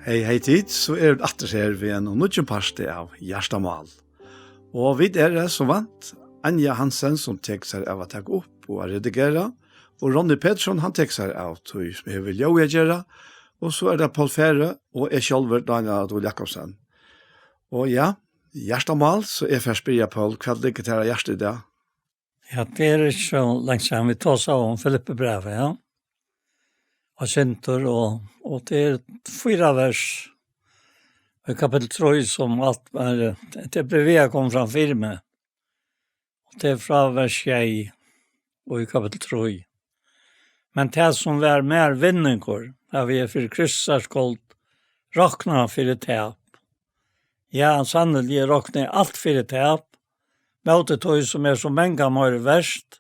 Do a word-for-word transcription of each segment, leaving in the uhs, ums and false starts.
Hey, hey tit, so eru vit aftur her við einum nýggjum parti av Hjartamál. Og vit eru, sum vant, Anja Hansen, sum tekur sær av at taka upp og at redigera, og Ronny Petersson, hann tekur sær av tí sum hevur við ljóðið at gera, og so er tað Poul Færø og eg sjálvur, Dánjal Adol Jakobsen. Og ja, Hjartamál, so eg fari at spyrja, Poul, hvat liggur tær á hjarta í dag? Ja, tað er ikki so langt síðan vit tosaðu um Filippibrævið, ja. Og syndir, og, og tað er fýra vers í kapittul trý, sum alt er, tað blívur við at koma fram fyri meg. Og tað er frá vers sjey og í kapittul trý. Men tað, sum var mær vinningur, havi eg fyri Kristusar skuld roknað fyri tap. Ja, sanniliga, eg rokni alt fyri tap, móti tí, sum er so mangan meira vert,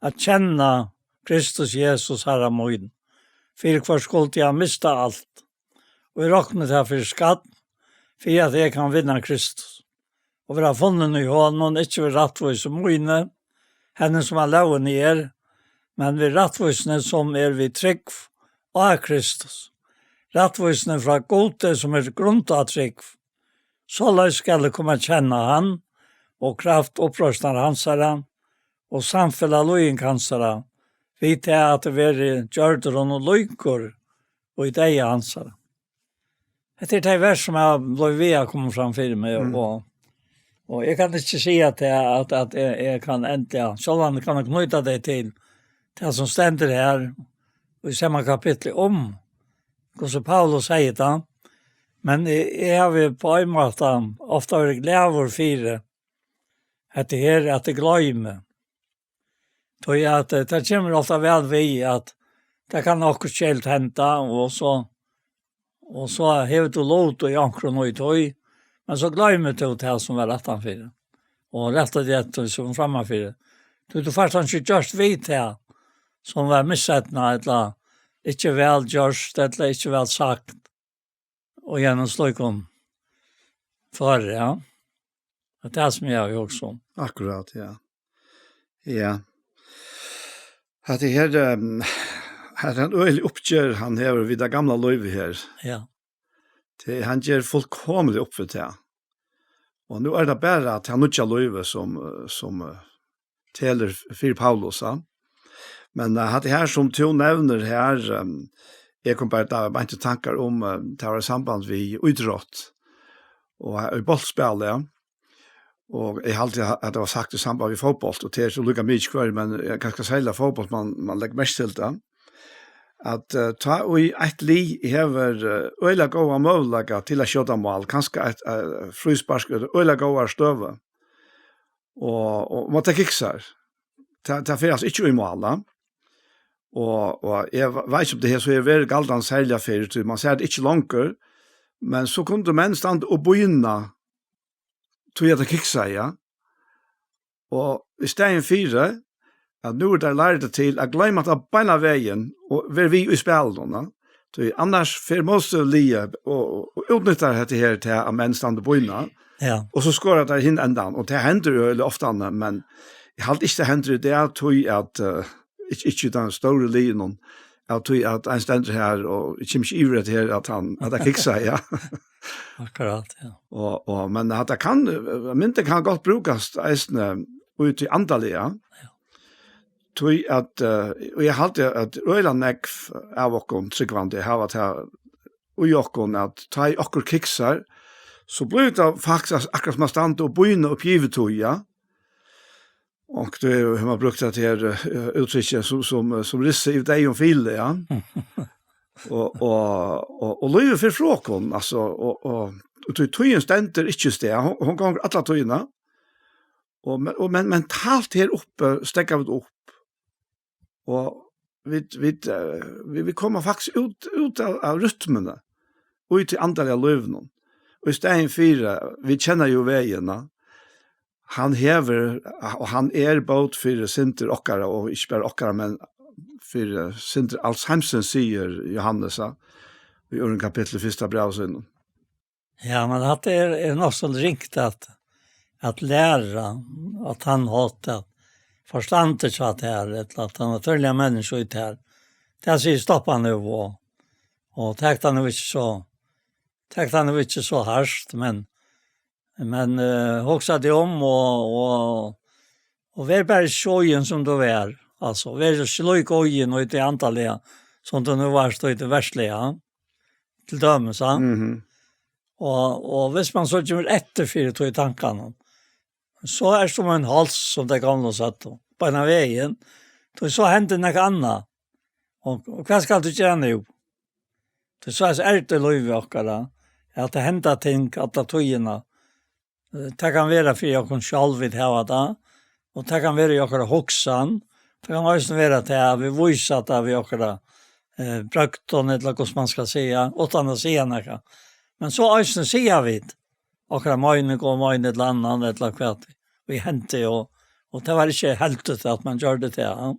at kenna Kristus Jesus, Harra mín, fyri hvørs skuldi eg havi mistað alt, og eg rokni tað fyri skatt, fyri at eg kann vinna Kristus, og vera funnin í honum, ikki við rættvísi míni, henni, sum av lógini er, men við rættvísini, sum er við trúgv á Kristus, rættvísini frá Gudi, sum er grundað á trúgv. Soleiðis skal eg koma at kenna hann, og kraft uppreisnar hansara, og samfelag líðing hansara, við tað at verði gjørdur honum líkur í deyða hansara. Hetta er tey vers, sum hava blivið við at koma fram fyri meg, Mm. og, og eg kann ikki siga at, at, at eg, eg kann endiliga, sjálvandi kann eg knýta tey til tað, sum stendur her í sama kapitli um, hvussu Paulus segði tað, men eg, eg havi á ein máta ofta verið glaður fyri, at tað her, at eg gloymi. Tí at, eh, tað kemur ofta væl við, at tað kann okkurt skeivt henda, og so, og so hevur tú lut í onkrum í tí, men so gloymir tú tað, sum var aftanfyri, og rættar teg eftir, sum frammanfyri. Tí tú fært hann ikki gjørt við tað, sum var miseydnað, ella ikki væl gjørt, ella ikki væl sagt, og gjennom slíkum føri, ja. Og tað, sum eg havi hugsað um. Akkurát, ja. Ja. At tað her, ehm, at hann øgiliga uppger, hann hevur við tað gamla lívið her. Ja. Tað, hann ger fullkomiliga upp við tað. Og nú er tað bara tað nýggja lívið, sum, eh, sum, eh, telur f-, fyri Paulus, ja. Men, eh, hatta her, sum tú nevnir her, ehm, eg kom bara, tá, beint í tankar um, eh, tað var í samband við ítrótt og, eh, í bóltspæli, ja. Og eg haldi, at tað var sagt í samband við fótbólt, og tað er so líka mikið hvør, men, eh, kanska serliga fótbólt, man, man leggur merki til tað. At, eh, tá ið eitt lið hevur, eh, øgiliga góðan møguleika til at skjóta mál, kanska eitt, eh, fríspark, ella øgiliga góða støðu, og, og má tað kiksar. Tað, tað fer altso ikki í mál, ja. Og, og eg ve-, veit ikki, um tað her so hevur verið galdandi serliga fyrr, tí man sær tað ikki longur, men so kundu menn standa og bína, tí at tað kiksaði, ja. Og í staðin fyri, at nú eru teir lærdir til at gloyma tað beinanvegin og vera við í spælinum, ja. Tí annars fer mótstøðuliðið og, og útnyttar hetta her til at menn standa og bína, Ja. og so skora teir hin endan, og tað hendir jo veldig ofta, men eg haldi ikki, tað hendir í dag, tí at, eh, ikki, ikki í teimum stóru liðunum, av tí at ein stendur her og kemur ikki yvir hetta her, at hann, at tað kiksar, ja. Akkurát, ja. Og, og, men hatta kann, myndin kann gott brúkast eisini út í andaliga. Ja. Tí at, eh, og eg haldi at øgiliga nógv av okkum trúgvandi hava tað í okkum, at tá ið okkurt kiksar, so blívur tað faktiskt akkurát sum at standa og bína uppi yvir tí, ja. Og tað er jo, man brúkt tað her, eh, úttrykki sum, sum, sum rissa yvir deyðum fíli, ja. Og, og, og, og lívið fer frá okkum, altso, og, og, og tí tíðin stendur ikki í stað, hon, hon gongur alla tíðina, og, men, og, men mentalt her uppi steðga vit upp, og vit, vit, eh, vit, vit koma faktiskt út, út av, av rytmuni, og í tí andaliga lívinum, og í staðin fyri, vit kenna jo vegin, ja. Hann hevur, og hann er bót fyri syndir okkara, og ikki bara okkara, men fyri syndir als heimsins, sigur Jóhannes, ja, í øðrum kapitli fyrsta brævi sínum. Ja, men hatta er, er nokk so ringt at, at læra, at hann hatt at forstanda hjá tær, ella at hann er tørliga menniskja í tær. Tað sigur, stoppa nú, og, og tak tað nú ikki so Tek tað nú ikki so hart, men, men, eh, hugsa teg um og, og, og ver bara ikki so íðin sum tú var. Altso, ver ikki líka íðin í tí andaliga, sum tú nú varst í tí verðsliga, til dømis, ja. Mhm. Og, og viss man so kemur eftir fyri tí tankanum, so ert tú um ein háls, sum tey gomlu søgdu, beinan vegin. Tí so hendir nakað annað. Og, og hvat skalt tú gera nú? Tí so er tað í lívi okkara, at tað henda ting alla tíðina. Eh, tað kann vera fyri okkum sjálv, vit hava tað, og tað kann vera í okkara hugsan. Tað kann eisini vera tað, at vit vísa tað við okkara, eh, brøgdum, ella hvussu man skal siga, uttan at siga nakað. Men so eisini siga vit okkara meining um ein ella annan, ella hvat vit hendi, og, og tað var ikki heldigt at man gjørdi tað, ja.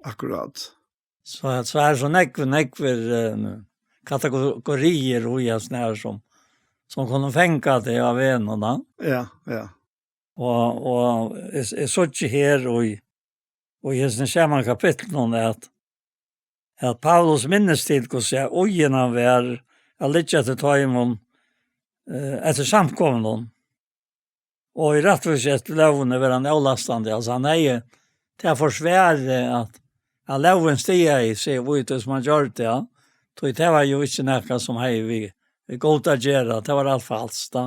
Akkurát. So, so er so nógv, nógv, eh, kategorier og ja, sånn her som, som kunne fenga det av en og annen. Ja, ja. Og, og eg, eg síggi her og í, og í hesum sama kapitlinum at, at Paulus minnist til, hvussu íðin hann var at liggja eftir teimum, eh, eftir samkomum. Og í rættvísi eftir lógini var hann ólastandi. Altso, hann hevði tað forsvarið at, at lógin stigaði seg út, sum hann gjørdi, ja. Tí tað var jú ikki nakað sum hevði við, við Gud at gera. Tað var alt falskt, ja.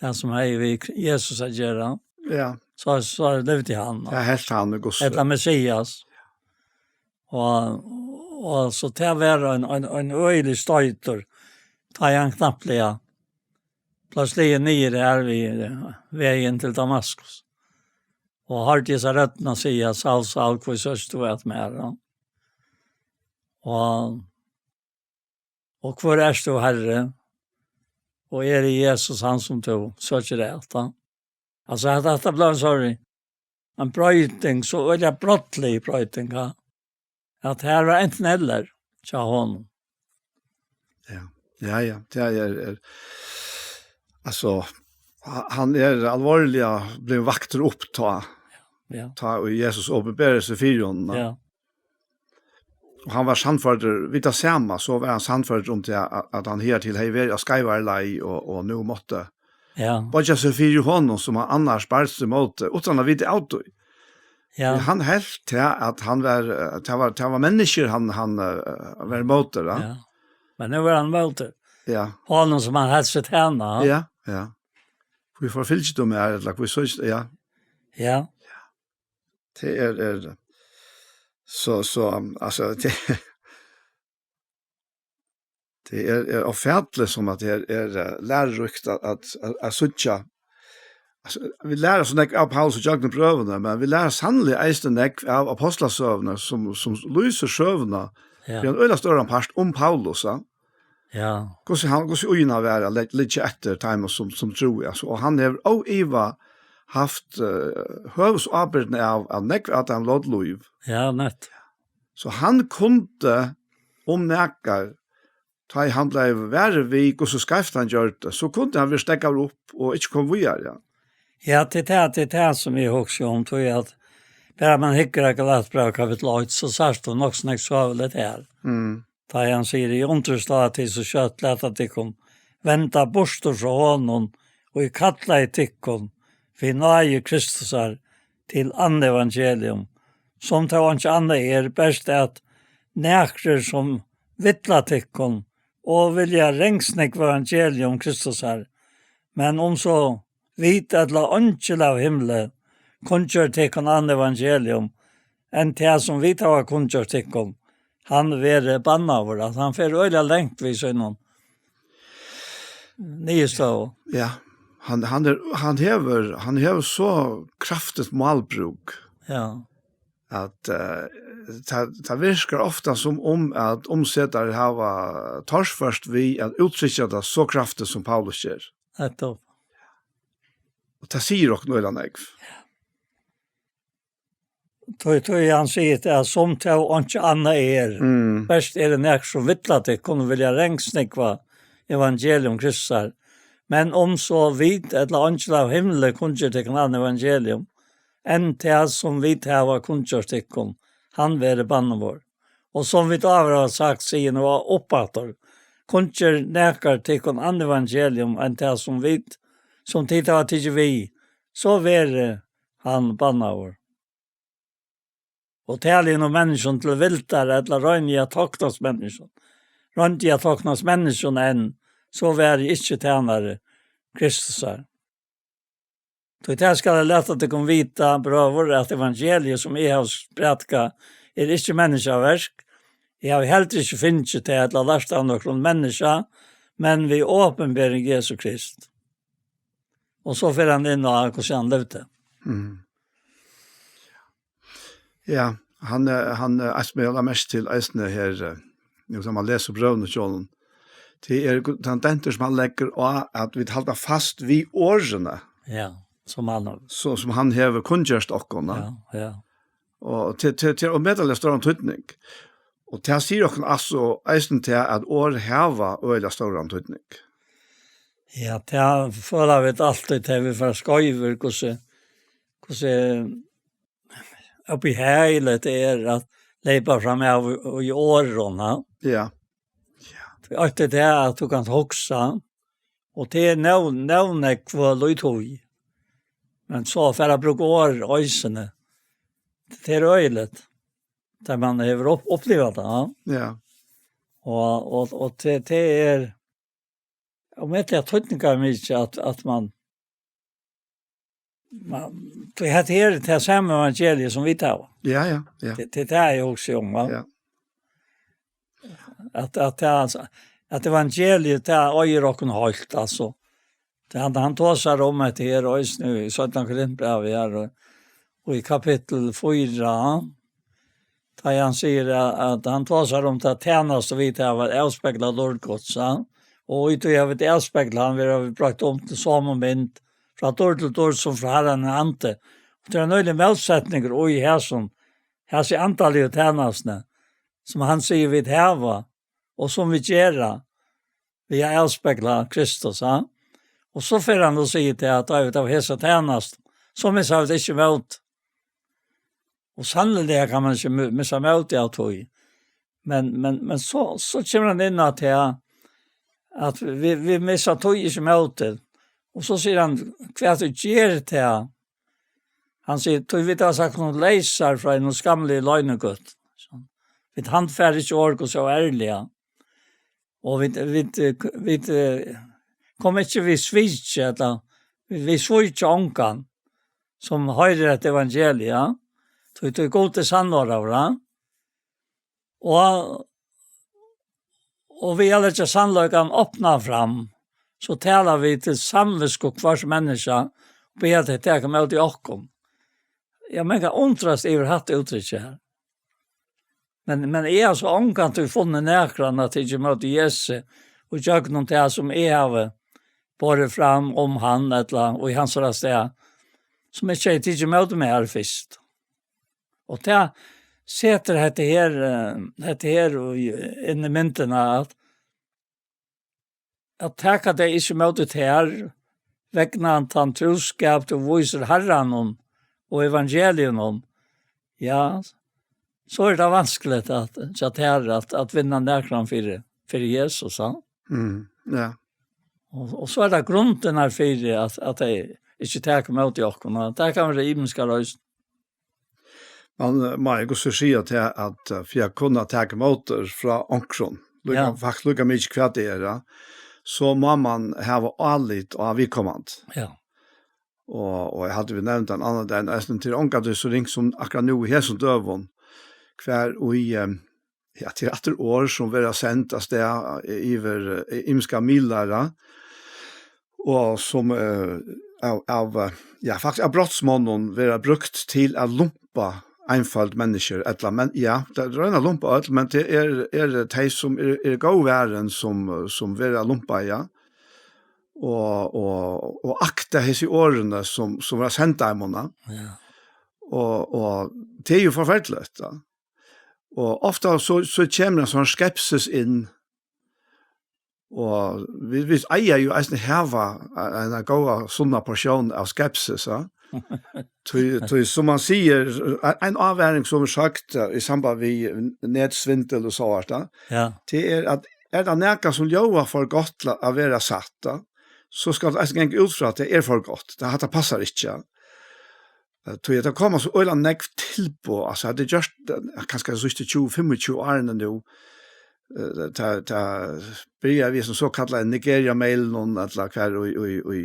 Tað sum hevði við Jesus at gera. Ja. So, so livdi hann, ja. Ja, helt hann í Guds. Ella Messias. Og, og so tað var ein, ein, ein øgilig støytur, tá hann knappliga bleiv sligin niður her við, eh, vegin til Damaskus. Og hoyrdi hesa røddina siga: «Saul, Saul, hví søkir tú at mær?» Ja. Og, og hvør ert tú, Herre? Og eri Jesus hann, sum tú søkir at, ja. Altso, at, at tað bleiv ein sorry, ein broyting, so øgiliga brádlig broyting, ja. At her var antin ella hjá honum. Ja, ja, ja, tað er, er, altso, ha-, hann er alvorliga blivin vaktur upp tá, ja, tá ið Jesus opinberar seg fyri honum, ja. Ja. Og hann var sannførdur, við tað sama, so var hann sannførdur um tað, at, at hann hertil hevði verið á skeivari leið og, og nú mátti, ja, boyggja seg fyri honum, sum hann annars barst ímóti, uttan at vita av tí. Ja. Tí hann helt tað, at hann var, eh, tað var, tað var menniskjur, hann, hann, eh, var ímóti, ja. Ja. Men nú var hann ímóti. Ja. Honum, sum hann helt seg tæna. Ja, ja. Hví forfylgir tú meg, ella hví søkir, ja. Ja. Tað er, er, so, so, altso, tað, tað er, er ófatiligt, sum at tað er, er, eh, læruríkt at, at, at, at síggja. Altso, vit læra so nógv av Paulus og gjøgnum brøvini, men vit læra sanniliga eisini nógv av Apostlasøguni, sum, sum lýsir søguna, ja, fyri ein øgiliga stóran part um Paulus, ja. Ja. Hvussu hann, hvussu íðin hann var at leg-, liggja eftir teimum sum, sum trúðu, altso. Og hann hevur óivað havt, eh, høvuðsábyrgdina av, av nógv av teimum lótu lív. Ja, nett. So hann kundi, um nakar, tá ið hann bleiv varur við, hvussu skeivt hann gjørdi, so kundi hann verið steðgaður upp og ikki komið víðari, ja. Ja, tað er tað, tað er tað sum eg hugsi um, tí at bara man hyggur at Galatbræv kapittul eitt, so sært tú nokk so nógv søguligt her. Mm. Tá hann sigur: «Eg undrist á, at tit so skjótt lata tykkum venda burtur frá honum, og eg kallaði tykkum við náði Kristusar til annað evangelium, sum tó einki annað er, bert at nakrir sum villa tykkum og vilja rangsnúgva evangelium Kristusar. Men um so vit ella eingil av himli kunngjørdu tykkum annað evangelium enn tað, sum vit hava kunngjørt tykkum, hann verði bannaður.» At hann fer øgiliga langt við sínum niðurstøðu. Ja, hann, hann er, hann hevur, hann hevur so kraftigt málbrúk. Ja. At, eh, tað, tað virkar ofta sum um at umsetarar hava torført við at úttrykkja tað so kraftigt sum Paulus ger. Nettupp. Og tað sigur okkum øgiliga nógv. Tí, tí hann sigur tað, at sum tó einki annað er, mm, bert eru nakrir sum villa tykkum, vilja rangsnúgva evangelium Kristusar. Men um so vit ella eingil av himli kunngjørdu tykkum annað evangelium, enn tað, sum vit hava kunngjørt tykkum, hann verði bannaður. Og sum vit áður hava sagt, sigi eg nú uppaftur, kunngerð nakar tykkum annað evangelium enn tað, sum vit, sum tit hava tikið við, so verði hann bannaður. Og talið nú menniskjum til vildar, ella roynið at toknast menniskjum. Roynið at toknast menniskjum enn, so var eg ikki tænari Kristusar. Tí tað skal eg lata tykkum vita, brøður, at evangeliið, sum eg havi prædikað, er ikki menniskjaverk. Eg havi heldur ikki fingið tað ella lært av nøkrum menniskja, men við opinbering Jesu Krist. Og so fer hann inn á hvussu hann livdi. Mm. Ja, hann, eh, hann, eh, eisini, eg la merki til eisini her, eh, nú sum man lesur brøvini hjá honum. Tað er gu-, tendentur sum hann leggur á, at vit halda fast við orðini, ja, sum hann, so, sum hann hevur kunngjørt okkum, ja, ja. Og til, til, til ómetaliga stóran týdning. Og tað sigur okkum altso eisini tað, at orð hava øgiliga stóran týdning. Ja, tað føla vit altíð, tað vit fara skeivur, hvussu, hvussu uppi heiligt er at leypa fram av í, í orðum, ha? Ja. Ja. Tí eitt er tað, at tú kanst hugsa, og tað er nóg, nóg nógv vøl í tí. Men so fara at brúka orð eisini. Tað er øgiligt. Tað man hevur upp-, upplivað tað, ja. Ja. Og, og, og tað, tað er, og med tað týdningarmikið at, at man, man, tí hetta er tað sama evangeliið sum vit hava. Ja, ja, ja. Tað, tað, tað er eg hugsi um, va? Ja. At, at tað, altso, at evangeliið, tað eigur okkum heilt, altso. Tað, hann, hann tosar um hetta her, eisini í seinna Korintbrævi her, og, og í kapittul fýra, tá hann sigur at, at hann tosar um tað tænastu vit hava, at avspegla dýrd Guds, ja? Og í tí hava vit avspegla hann, vit hava broytt um til somu mynd, frá dýrd til dýrd, sum frá Harranum er andi. Og tað er ein øgiligur mótsetningur í hesum, hesi andaligu tænastuni, sum hann sigur vit hava, og sum vit gera, við at avspegla Kristus, ha? Og so fer hann og sigur til at tá vit hava hesa tænast, so missa vit ikki mót. Og sanniliga kann man ikki mi-, missa mótið av tí. Men, men, men so, so kemur hann inn á tað, at vit, vit missa tí ikki mótið. Og so sigur hann, hvat tú ger til. Hann sigur, tí vit hava sagt okkum leysar frá hinum skamligu loynigøtum. Vit handfara ikki orð, so ærliga. Og vit, vit, eh, k-, vit, eh, koma ikki við sviki, ella vit, vit svíkja ongan, sum hoyrir hetta evangeliið, ja. Tí, tí Gud er sannur, ja. Og, og við at leggja sannleikan opnan fram, so tala vit til samvitsku hvørs menniskja, og biðja tey taka ímóti okkum. Ja, man kann undrast yvir hatta úttrykki her. Men, men eg havi so ongantíð funnið nakran at tikið ímóti Jesu, og gjøgnum tað sum eg havi borið fram um hann, ella og í hansara stað, sum ikki hevði tikið ímóti mær fyrst. Og tað setur hetta her, eh, hetta her í, inn í myndina, at, at taka tey ikki ímóti tær, vegna tann trúskap tú vísir Harranum og evangeliinum, ja, so er tað vanskeligt at, hjá tær at, at vinna nakran fyri, fyri Jesus, ja. Mm, ja. Og, og so er tað grundirnar fyri at, at tey ikki taka ímóti okkum, og tað kann vera ymiskar eisini. Man, eh, má eg so siga til at, eh, fyri at kunna taka ímóti frá onkrum, líka, ja, faktiskt líka mikið hvat tað er, ja, so má man hava álit á viðkomandi. Ja. Og, og eg haldi, vit nevndu ein annan dag, eisini, tað er ongantíð so ringt sum akkurát nú í hesum døgum, hvar í, eh, ja, tað er aftur orð sum verða send av stað, eh, yvir, eh, ymskar miðlar, og sum, eh, av, av, eh, ja, faktiskt av brotsmonnum verða brúkt til at lumpa einføld menniskju, ella, men, ja, tað er at royna at lumpa øll, men tað er, er tey sum er, er góð varin sum, sum verða lumpað, ja. Og, og, og akta hesi orðini sum, sum verða send teimum, ja. Ja. Og, og tað er jo forferdiligt, ja. Og ofta so, so kemur ein sånn skepsis inn, og vit, vit eiga jo eisini hava eina góða, sunna porsjón av skepsis, ja. Tí, tí, sum man sigur, ein, ein avvaring, sum er sagt, eh, í samband við netsvindil og so vart, ja. Ja. Tað er at er tað nakað sum ljóðar for gott til at vera satt, tá, so skal tað eisini ganga út frá, at tað er for gott. Tað, hatta passar ikki, ja. Eh, tí at tað koma so øgiliga nógv tilboð, altso, tað er gjørt, eh, kanska tey síðstu tjúgu, fimmogtjúgu árini nú, eh, tað, tað byrjaði við hesum sokallaða Nigeria-mailinum, ella hvar í, í, í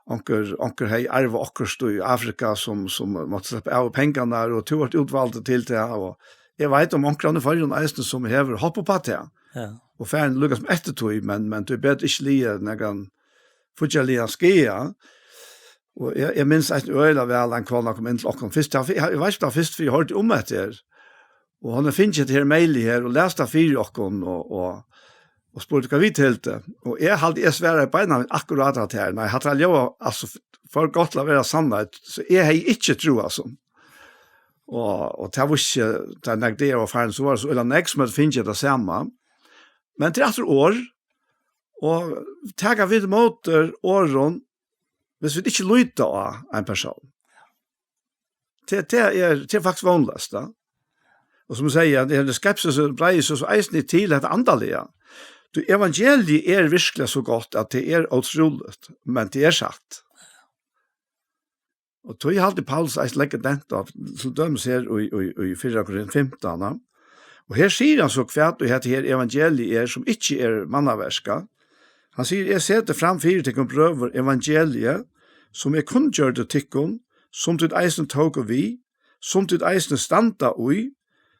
onkur, onkur hevði arvað okkurt í Afrika, sum, sum mátti sleppa av pengarnar, og tú vart útvaldur til tað, og eg veit um onkran í Føroyum eisini, sum hevur hoppað upp á tað, ja, og farin líka sum eftir tí, men, men tú er betur ikki liðugur nakran fíggjarligan skaða. Og eg, eg minnist eisini øgiliga væl, ein kona kom inn til okkum fyrst. Eg, eg veit ikki, um tað var fyrst, fyri eg hoyrdi um hetta her. Og hon hevur fingið hetta her mailið her og lest tað fyri okkum og, og, og spurt, hvat vit hildu. Og eg haldi, eg svaraði beinanvegin akkurát at her. Nei, hatta ljóðar, altso, for gott til at vera sannheit, so eg hevði ikki trúð, altso. Og, og tað vísti seg, tá nakað var farin, so var tað so øgiliga nógv, sum hevði fingið tað sama. Men tað er aftur orð, og taka vit ímóti orðum, hvis vit ikki líta á ein persón. Tað, tað er, tað er faktiskt vónleyst, tá. Og sum eg sigi, at henda skepsis breiðir seg so eisini til hetta andaliga. Tí evangeliið er virkuliga so gott, at tað er ótrúligt, men tað er satt. Og tí haldi Paulus eisini leggur dent á, til dømis her í, í, í fyrra Korint fimtan, ja. Og her sigur hann so, hvat og hetta her evangeliið er, sum ikki er mannaverk. Hann sigur, eg seti fram fyri tykkum, brøður, evangeliið, sum eg kunngjørdi tykkum, sum tit eisini tóku við, sum tit eisini standa í,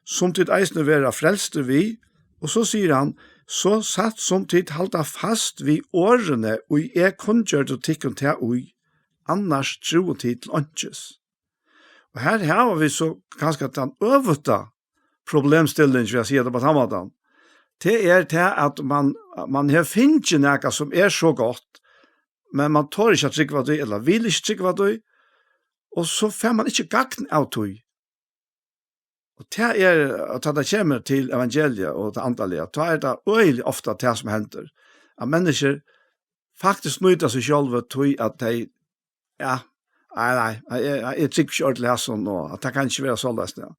sum tit eisini verða frelstir við. Og so sigur hann, so satt sum tit halda fast við orðini, ið eg kunngjørdi tykkum tað í, annars trúðu tit til einkis. Og her hava vit so kanska tann øvuta problemstilling, vil eg siga tað á tann mátan. Tað er tað, at man, man hevur fingið nakað, sum er so gott, men man torir ikki at trúgva tí, ella vil ikki trúgva tí, og so fær man ikki gagn av tí. Og tað er, at tá tað kemur til evangeliið og tað andaliga, tá er tað øgiliga ofta tað, sum hendir, at menniskju faktiskt nýta seg sjálv, tí at tey, ja, nei, nei, eg, eg, eg trúgvi ikki ordiliga hasum, og at tað kann ikki vera soleiðis, ja.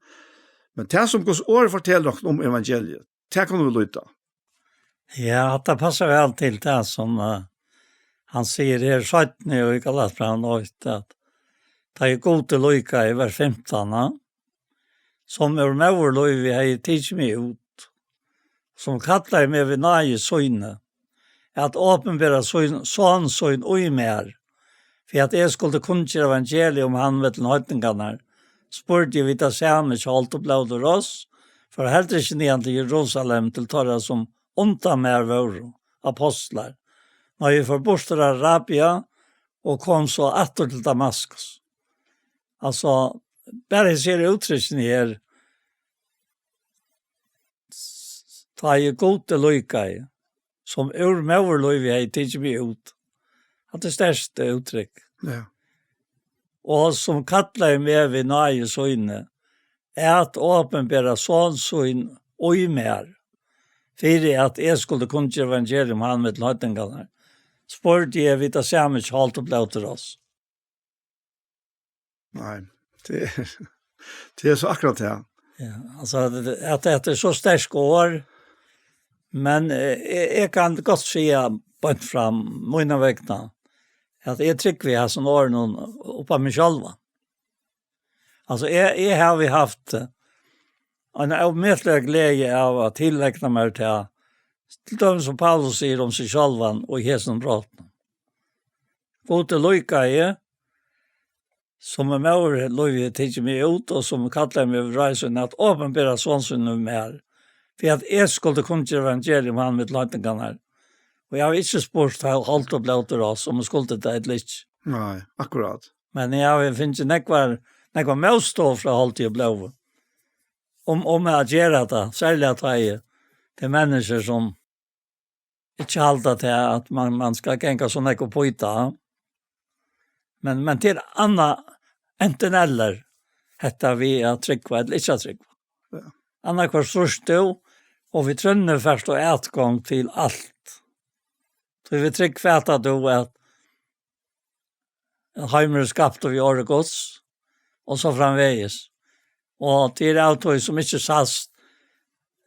Men tað, sum Guds orð fortelur okkum um evangeliið, tað kunnu vit líta. Ja, tað passar væl til tað, sum, eh, hann sigur her seinni í Galatbrævinum eitt, at tá ið Gud er líka í vers fimtan, ja, sum úr móðurlívi hevði tikið meg út, sum kallaði meg við náði síni, at opinbera sín, son sín í mær, fyri at eg skuldi kunngera evangeliið um hann millum heidningarnar, spurdi eg við tað sama hjá holt og blóð og ross, fór heldur ikki niðan til Jerusalem til teirra, sum undan mær vóru, apostlar. Nei, eg fór burtur av Arabia og kom so aftur til Damaskus. Altso, bara eg sigi úttrykkini her, tá ið Gud er líka, sum úr móðurlívi hevði tikið meg út. Hatta er sterkt úttrykk. Ja. Og sum kallaði meg við náði síni, at opinbera son sín í mær, fyri at eg skuldi kunngera evangeliið um hann millum heidningarnar, spurdi eg við tað sama hjá holt og blóð og ross. Nei, tað er, tað er so akkurát tað. Ja, altso, at, at, at tað er so sterk orð, men, eh, eg, eg kann gott siga beint fram, mína vegna, at eg trúgvi hasum orðunum upp á meg sjálvan. Altso, eg, eg havi havt, eh, eina ómetaliga gleði av at tileigna mær tað, til dømis sum Paulus sigur um seg sjálvan og í hesum broti. Gud er líka eg, sum úr móðurlívi hevði tikið meg út, og sum kallaði meg við náði síni, at opinbera son sín í mær, fyri at eg skuldi kunngera evangeliið um hann millum heidningarnar. Og eg havi ikki spurt holt og blóð og ross, um eg skuldi tað ella ikki. Nei, akkurát. Men eg havi fingið nógvar, nógvar mótstøður frá holti og blóði um, um at gera tað, serliga tá ið tað eru menniskju, sum ikki halda tað, at man, man skal ganga so nógv upp í tað. Men, men tað er annað, antin ella, hetta við at trúgva ella ikki at trúgva. Ja. Annaðhvørt trýrt tú, og við trúnni fært tú atgongd til alt. Tí við trúgv fatar tú, at ein heimur er skaptur við orði Guds, og so framvegis. Og tað er av tí sum ikki sæst,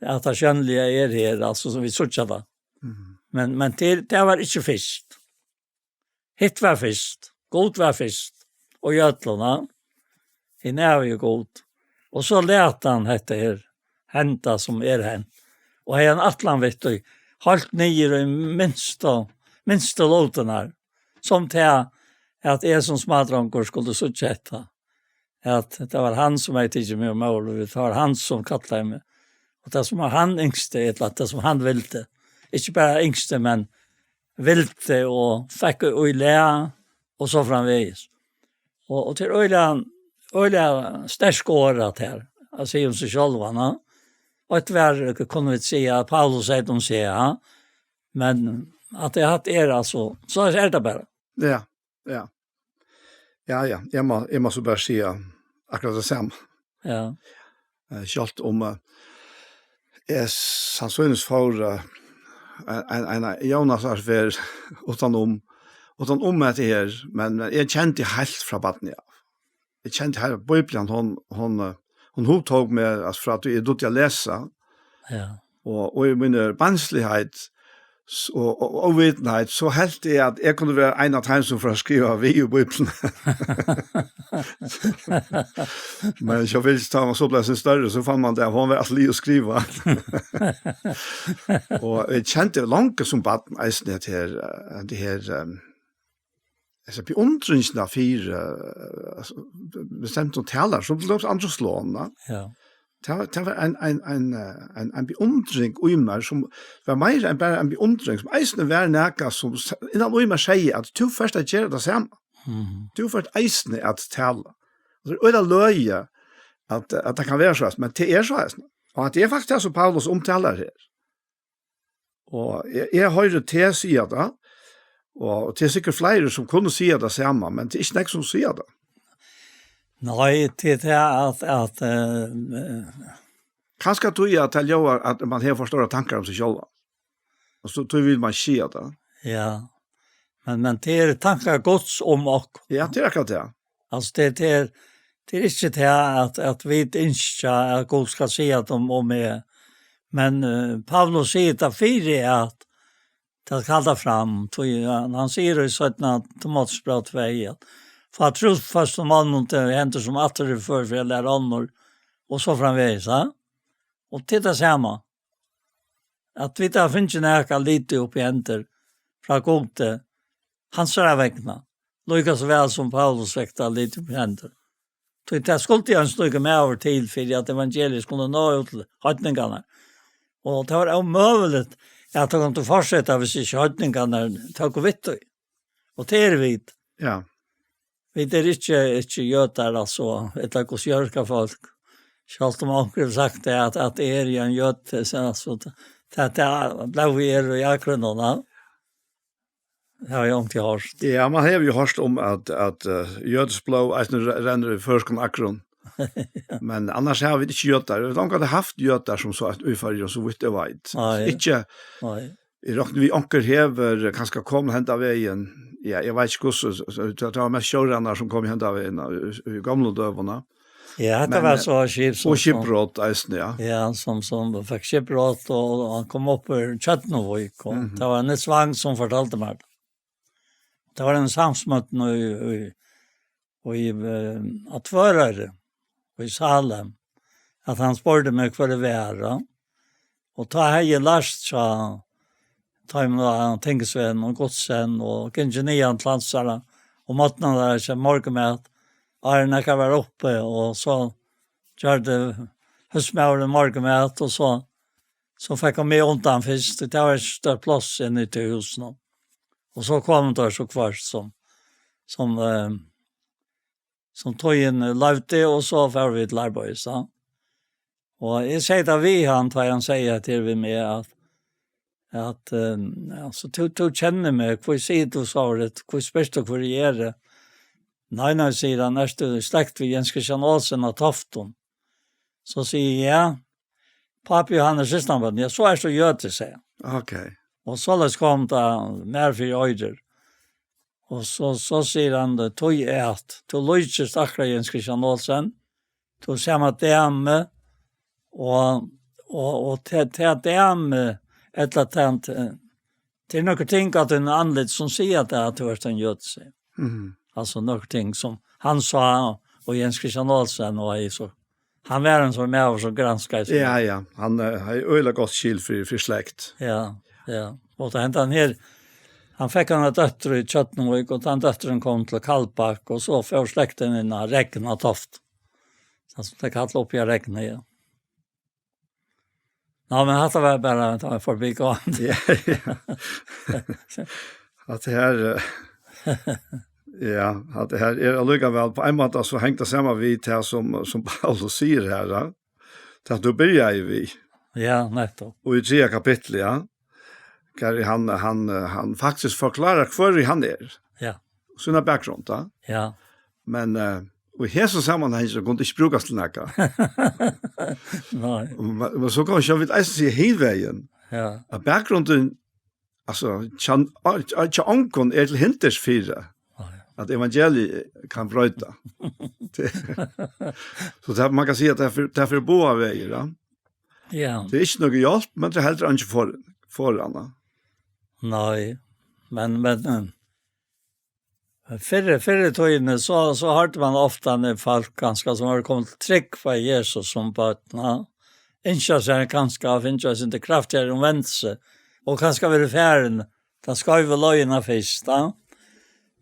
at tað sjónliga er her, altso, sum vit síggja tað. Mhm. Men, men til, det var ikke fyrst. Hitt var fyrst. Gud var fyrst. Og i ødluna. Hin ævige Gud. Og so læt hann hetta her henda sum er hent. Og hevði ein ætlan við tí. Helt niður í minstu, minstu lutirnar. Sum til at eg sum smádrongur skuldi síggja hetta. At det var hann sum hevði tikið meg um móður, og det var hann sum kallaði meg. Og det sum hann ynskti, ella det sum hann vildi. Ikke bare ynskti, men vildi og fekk í lag, og so framvegis. Og, og til øyla, øyla sterk orð at her, at si om seg selv, va? Og et vær kunne vi si at Paulus sier om seg, ja. Men at det hatt er altså, så er det bare. Ja, ja. Ja, ja. Jeg må, jeg må så bare si akkurat det samme. Ja. Eh, Selv om eh, jeg sannsynligvis får eh, en, en, en Jonas er for utenom, utenom at det her, men jeg kjente helt fra baden, ja. Jeg kjente her, Bibelen, hun, hun, eh, hun hugtok meg, altså fra at jeg dødde å lese, Ja. Og, og i min barnslighet s- og, og, og vitenhet, så helt jeg at jeg kunne være en av dem som får skrive vi i Bibelen. Men så vil ta man så ble sin større, så fann man det, at hun var alltid å skrive. Og jeg kjente langt som barn, eisen det her, eh, det her, eh, altså, beundringen av fire, eh, altså, bestemt om taler, så ble det også andre slående. Ja. Det var, det var en, en, en, eh, en, en beundring i meg, som var mer enn bare en beundring, som eisen var noe som s- innan i meg sier at du først er gjør det samme. Mhm. Du først eisen er at tale. Og det er det løye at, at det kan være så, men det er så eisen. Og at det er faktisk det som Paulus omtaler her. Og jeg, jeg har hørt til å si det, og til sikkert flere som kunne si det samme, men det er ikke noen som sier det. Nei, til det at, at eh, Kanskje at du gjør at, at man har for store tanker om seg selv. Og så tror vil man si det. Ja. Men, men det er tanker Guds om oss. Ja, det er akkurat det. Altså, det, det er, det er ikke det at, at vi ønsker at Gud skal si at om, om meg. Men uh, Paulus sier det fire at det skal ta fram. Tog, han, han sier i syttende Timoteus brev två at for at tro først om ånden til henter som atter er for, for jeg lærer ånder, og så framvegis, ja? Og til det samme, at vi tar finnes ikke noe lite opp i henter fra Gud til hans er vegna. Lika så vel som Paulus fikk det lite opp i henter. Så det skulle jeg ønske noe mer over til, for at evangeliet skulle nå ut til høytningene. Og det var omøvelig at de kunne fortsette hvis ikke høytningene tok vidt. Og det er vidt. Ja. Vi er ikke, ikke jøder, altså, eller hos jørska folk. Selv om onkel har sagt det, at, at det er jo en jød, så, så det, det, det ble vi er i akkurat nå, da. Det har jeg ondt i hørt. Ja, man har jo hørt om at, at uh, jødisk blod eisen re- renner i førsken akron. Men annars har vi ikke jøder. Vi har ikke haft jøder som så at utfører så vidt jeg vet. Nei. Ikke Nei. Jeg råkner vi onkel hever kanskje kom hen av veien. Ja, jeg vet ikke hvordan, så, så, det var mest sjørenner som kom hen av veien i, i gamle døvene. Ja, det Men, var eh, så skip som Og skipbrot, eisen, ja. Ja, som, som fikk skipbrot, og han kom opp i Kjøtnevik, og Mhm. det var Nils Wang som fortalte meg det. Det var en samsmøtten i, i, i eh, at Tvøroyri, og i Salem, at han spurte meg hva det var, ja. Og ta har jeg lært seg ta med tingsvenn og godsen og ingeniøren til hans her, og måtte han der ikke morgenmat, er han ikke vært oppe, og så gjør det husmøveren morgenmat, og så, så fikk han med undan først, det var ikke større plass inn i til husene. Og så kom det så kvart som, som eh, som tøyen levde, og så får vi til arbeidet, så. Og jeg sier da vi han, da han sier at det er vi med, at, at um, altså, du, du kjenner meg, hvor sier du så det, hvor spørs du hvor jeg er det? Nei, nei, sier han, er du slekt ved Jens Christian Olsen av Tofton? Så sier jeg, ja, papi Johannes Istanbul, ja, så er så jøde, sier han. Ok. Og så løs kom det mer for øyder. Og så, så sier han det, tog er at, du lykjes akkurat Jens Christian Olsen, du ser meg dame, og, og, og til, til at dame, et eller annet, eh, Tað er nøkur ting á tínum andliti sum siga tað, at tú ert ein jødi, sigur. Mhm. Altso, nøkur ting sum hann sá, og Jens Christian Olsen, og eg so. Hann var ein sånn maður sum granskaði seg. Ja, ja. Hann eh, hevði øgiliga gott skil fyri, fyri slekt. Ja, ja. Og tað hendi hann her, hann fekk eina dóttur í Tjørnuvík, og tann dóttirin kom til Kaldbak, og so fór slektin inn á Regn á Toft. Tað sum tey kalla uppi á Regni, ja. Nei, men hatta var bara, det var forbigående. Ja, ja. At det her, eh, ja, at det her er allikevel på en måte så hengt det saman við det som, som Paulus sier her, da. Det at du byrjar ju við. Ja, nettopp. Og i tredje kapittel, ja. Har hann, hann, eh, hann faktisk forklarar hvør hann er. Ja. Sína bakgrund, da. Ja. Men eh, og í hesum samanhangi so kundi ikki brúkast til nakað. Nei. Men, men so kann man sjá, vit eisini siga hin vegin, Ja. at bakgrunden, altså, tja, tja, tja onkum er til hinders fyri, Nei. at evangeliet kann broyta. Tað- so tað, man kann siga at tað er fyri, tað er fyri báðar vegir, ja. Ja. Tað er ikki nokk hjálp, men tað er heldur ikki for, for annað. Nei, men, men eh, fyrr, fyrr í tíðini, so, so hoyrdi man ofta, at fólk kanska sum var komin til trúgv á Jesus sum børn, ja, ynskja sær kanska at finna eitt sindur kraftigari umvendelse, og kanska verið farin ta skeivu leiðina fyrst, ja.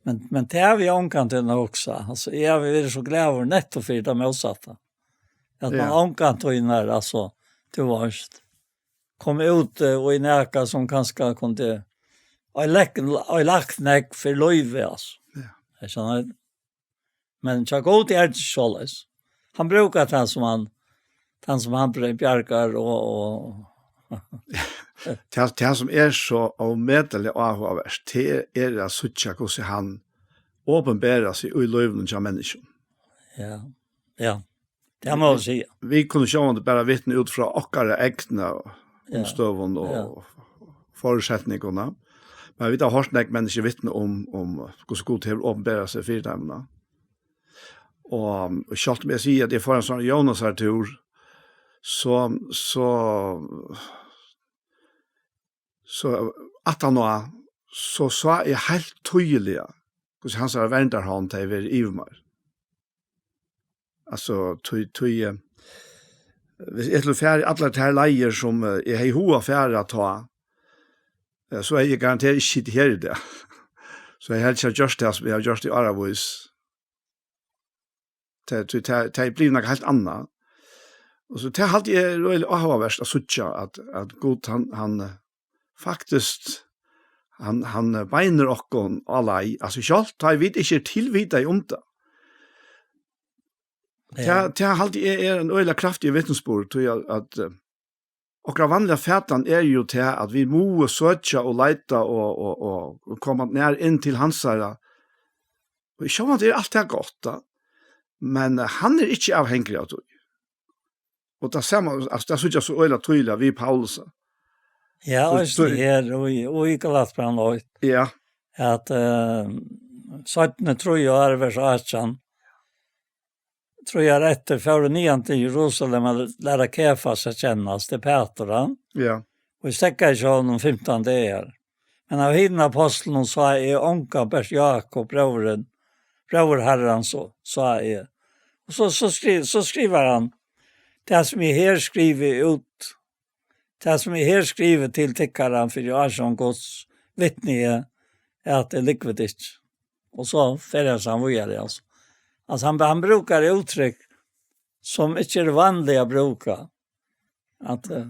Men, men tað havi eg ongantíð hugsað. Altso, eg havi verið so glaður nettopp fyri tað mótsatta. At man Ja. ongantíð er, altso, tú veist, kom út eh, og í nakað sum kanska kundi ha lagt, ha lagt nógv fyri lívið, altso. Ja. Eg skilji. Men tja Gud er ikki soleiðis. Hann brúkar tann sum hann, tann sum hann bre- bjargar og, og Tað, tað sum er so ómetaliga áhugavert, tað er at síggja, hvussu hann opinberar seg í lívinum hjá menniskjum. Ja, ja. Tað má man siga. Vit kunnu sjálvandi bara vitna út frá okkara egna Ja. umstøðum og Ja. forutsetningum. Men vit hava hoyrt nógv menniskju vitna um, um hvussu Gud hevur opinberað seg fyri teimum. Og, og sjálvt um eg sigi at eg fór ein sånn Jónasartúr, so, so, so aftaná, so sá eg heilt týðiliga, hvussu hansara verndarhond hevði verið yvir mær. Altso, tí, tí, eh, hvis eg ætlaði at fara allar tær leiðir sum eh, eg hevði hug at fara tá, eh, so hevði eg garantert ikki sitið her í dag. So eg helt ikki at gjørt tað sum eg havi gjørt í áravís. Tað, tí tað, tað er blivið nakað heilt annað. Og so tað haldi eg er øgiliga áhugavert at síggja, at, at Gud, hann, hann eh, faktiskt, hann, hann eh, beinir okkum á leið. Altso, sjálvt tá vit ikki er tilvitaði um tað. Ja. Tað, tað haldi eg er ein øgiliga kraftig vitnisburður, tí at, at eh, okkara vanliga fatan er jo tað, at vit mugu søkja og leita og, og, og, og koma nær inn til hansara. Og sjálvandi er alt tað gott, da. Men eh, hann er ikki avhangig av tí. Og tað sama, altso, tað síggja so øgiliga týðiliga við Paulusi. Ja, Tú- eisini tú- her og í, og í Galatbrævinum eitt, Ja, at eh, seinni trý ár, vers átjan, trý ár eftir, fóru niðan til Jerusalem at læra Kefas at kenna, tað er Pætur, ja. ja. Og eg steðgaði hjá honum fimtan dagar. Men av hinum ápostlunum sá eg ongan, bert Jákup, bróðurin, bróður Harrans, og sá eg. Og so, so, skri, so skrivar hann, tað sum eg her skrivi út, tað sum eg her skrivi til tykkara fyri ásjón Guds, vitni eg, at eg lúgvi tað ikki. Og so fer hann víðari, altso. Altso, hann, hann brúkar úttrykk, sum ikki er vanligt at brúka. At, eh,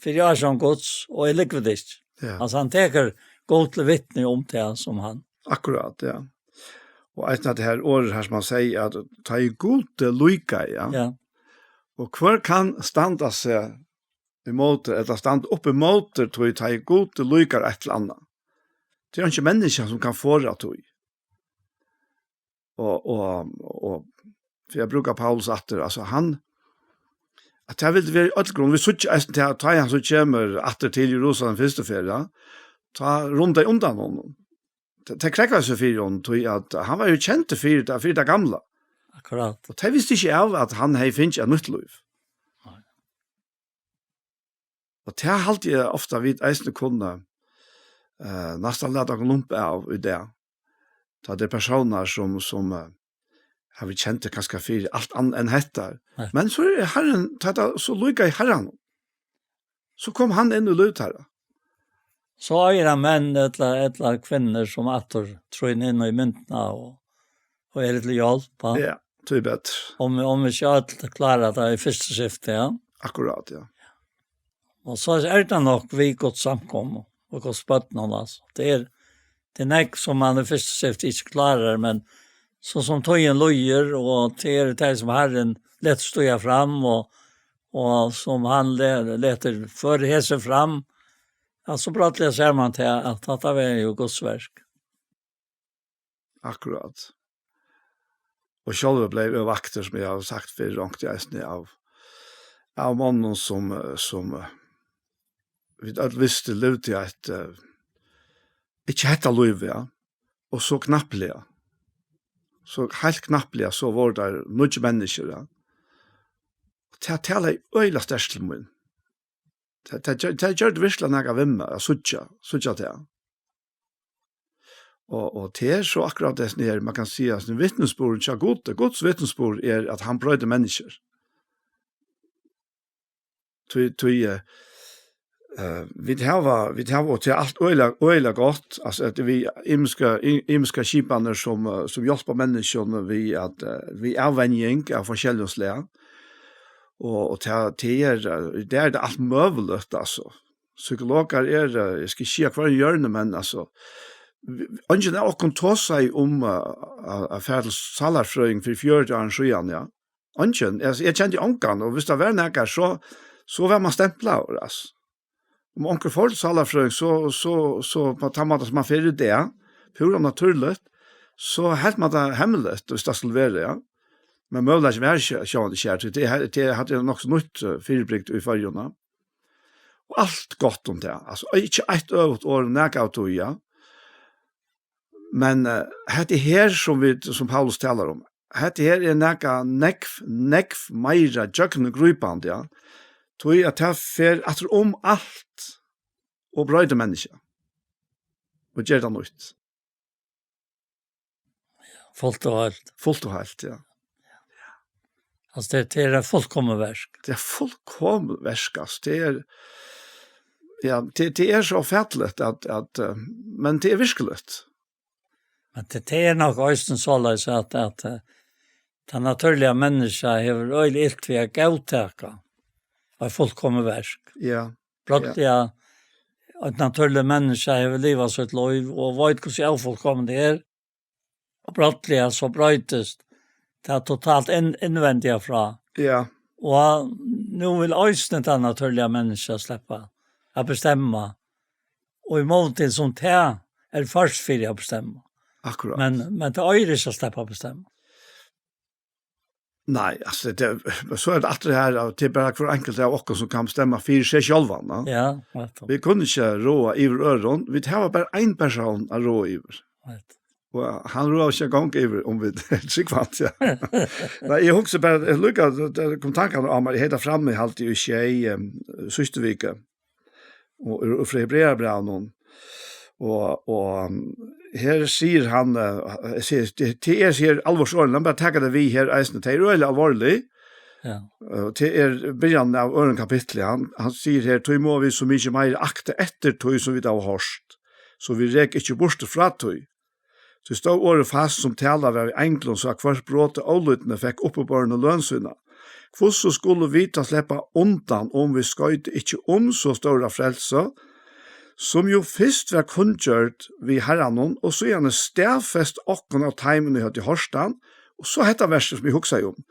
fyri ásjón Guds, og eg lúgvi tað ikki. Ja. Altso, hann tekur Gud til vitni um tað sum hann. Akkurát, ja. Og eisini at tað her orðið her, sum hann sigur, at tá ið Gud er líka, ja. Ja. Og hvør kann standa seg ímóti, ella standa upp ímóti, tí tá ið Gud er líka eitt til annað. Tað er ikki menniskja sum kann forða tí. Og, og, og fyri at brúka Paulus aftur, altso, hann, at tað vildi verið í øll grunn, vit síggja eisini til, tá hann so kemur aftur til Jerusalem fyrstu ferð, ja, tá rundu tey undan honum. Tað, tað krógvaði seg fyri honum, tí at hann var jo kendur fyri tað, fyri tað gamla. Akkurát. Og tey vistu ikki av, at hann hevði fingið eitt nýtt lív. Nei. Og tað haldi eg ofta vit eisini kunnu, eh, næstan lata okkum lumpa av í dag. Tá tað er persónar sum, sum, eh, har vit kendu kanska fyri alt annað enn hetta. Nei. Men so er Harrin, tá tað so líka í Harranum. So kom hann inn í lív teirra. So eigur hann menn ella, ella kvinnur sum aftur trýna inn í myndina og, og eru til hjálp, ja. Ja, tí betur. Om, om vit ikki øll klára tað í fyrsta skifti, ja. Akkurát, ja. Og so er tað nokk við Guds samkomu og Guds børn, altso. Tað er, tað er nógv sum man í fyrsta skifti ikki klárar, men so sum tíðin líður, og tað er tað sum Harrin letur stíga fram, og, og sum hann le-, letur føra hesi fram, ja, so brádliga sær man tað, at hatta var jú Guds verk. Akkurát. Og sjálvur bleiv eg vaktur, sum eg havi sagt fyrr, onkuntíð eisini av, av monnum sum, eh, sum, eh, vit øll vistu livdu eitt, eh, ikki hetta lívið, ja. Og so knappliga. So heilt knappliga, so vóru teir nýggj menniskjur, ja. Og tað talaði øgiliga sterkt til mín. Tað, tað gjør-, tað gjørdi virkuliga nakað við meg at síggja, síggja tað. Og, og tað er so akkurát tað sum er, man kann siga, sum vitnisburður hjá Gudi. Guds vitnisburður er, at hann broytir menniskjur. Tí, tí, eh, eh, vit hava, vit hava, og tað er alt øgiliga, øgiliga gott, altso, at vit ymiska, y-, ymiska skipanir sum, eh, sum hjálpa menniskjum við at, eh, við avvenjing av forskelligum slag. Og, og tað, tað er, eh, tað er tað alt møguligt, altso. Psykologar er, eh, eg skal ikki siga hvørjum hjørni, men, altso, vi, eingin av okkum tosaði um, eh, at, at fara til sálarfrøðing fyri fjøruti árum síðan, ja. Eingin. Eg, eg kendi ongan, og viss tað var nakar, so, so var man stemplaður, altso. Um onkur fór til sálarfrøðing, so, so, so á tann mátan sum man fer í dag, púra natúrligt, so helt man tað hemmeligt, viss tað skuldi vera, ja. Men møguleikin var sj-, sjálvandi ikki har, tí tað, tað, hatta er nokk so nýtt, eh, fyribrigdi í Føroyum, ja. Og alt gott um tað. Altso, ikki eitt øvugt orð, nakað av tí, ja. Men, eh, hetta er her, sum vit, sum Paulus talar um. Hetta her er nakað nógv, nógv meira gjøgnumgrípandi, ja. Tí at tað fer aftur um alt og broytir menniskjað. Og ger tað nýtt. Fult og heilt. Fult og heilt, ja. Altso, tað, tað er eitt fullkomið verk. Tað er fullkomið verk, altso. Tað er, ja, tað, tað er so ófatiligt at, at, eh, men tað er virkuligt. Men tað, tað er nokk eisini soleiðis at, at, eh, tað natúrliga menniskjað hevur øgiliga ilt við at góðtaka eitt fullkomið verk. Ja. Brádliga, eitt natúrligt menniskja hevur livað sítt lív og veit hvussu ófullkomið tað er. Og brádliga so broytist tað totalt inn-, innvendiga frá. Ja. Og nú vil eisini tað natúrliga menniskjað sleppa at bestemma. Og ímóti sum tað er ført fyri at bestemma. Akkurát. Men, men tað eigur ikki at sleppa at bestemma. Nei, altso, tað, men so er tað alt tað her, at tað er bara hvør enkelt av okkum sum kann bestemma fyri seg sjálvan, ja. Ja, nettupp. Vit kunnu ikki ráða yvir øðrum, vit hava bara ein persón at ráða yvir. Nettupp. Og hann ráðar seg eingong yvir, um vit trúgva hann, ja. Nei, eg hugsi bara, eg líka, tað kom tankarnir á mær, eg hevði tað frammi, haldi eg, í sjey, em, síðstu viku. Og, og frá Hebreabrævinum. Og, og, um, her sigur hann, eh, eg sigi, tað, tað er her alvorsorðini, lat meg bara taka tað við her eisini, tað er øgiliga alvorligt. Ja. Eh, tað er byrjanin av øðrum kapitli, hann, hann sigur her, tí mugu vit so mikið meira akta eftir tí sum vit hava hoyrt, so vit reka ikki burtur frá tí. Tí stóð orðið fast, sum talað var við einglum, so at hvørt brot av ólýdni fekk uppibornu løn sína. Hvussu skulu vit tá sleppa undan, um vit skoyta ikki um so stóra frelsu, sum jú fyrst var kunngjørd við Harranum, og síðani staðfest okkum av teimum, ið høvdu hoyrt hann? Og so hetta versið, sum eg hugsaði um.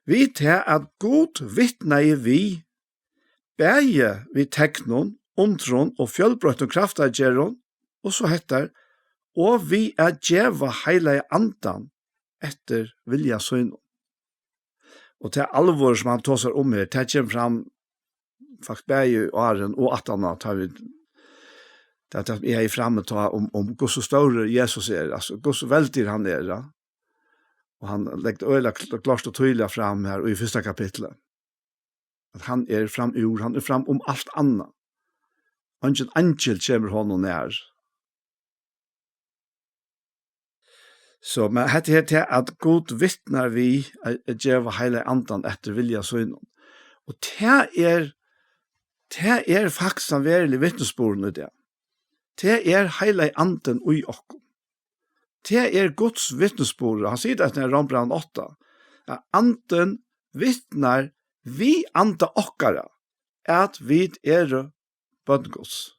Við tað, at Gud vitnaði við, bæði við teknum, undrum og fjølbroyttum kraftargerðum, og so hetta, og við at geva Heilaga Andan eftir vilja sínum. Og tað alvor, sum hann tosar um her, tað kemur fram faktiskt bæði í áðrenn og aftaná, tá vit, tað, tað eg hevði frammi tá um, um hvussu stórur Jesus er, altso, hvussu veldigur hann er, ja. Og hann leggur øgiliga kl-, klárt og týðiliga fram her í fyrsta kapitli, at hann er framúr, hann er fram um alt annað. Eingin eingil kemur honum nær. So, men hetta her til at Gud vitnar við at, at geva Heilaga Andan eftir vilja sínum. Og tað er, tað er faktiskt ein verulig vitnisburður í dag. Tað er Heilagi Andin í okkum. Tað er Guds vitnisburður. Hann sigur tað í Rómbrævinum átta, at Andin vitnar við anda okkara, at vit eru børn Guds.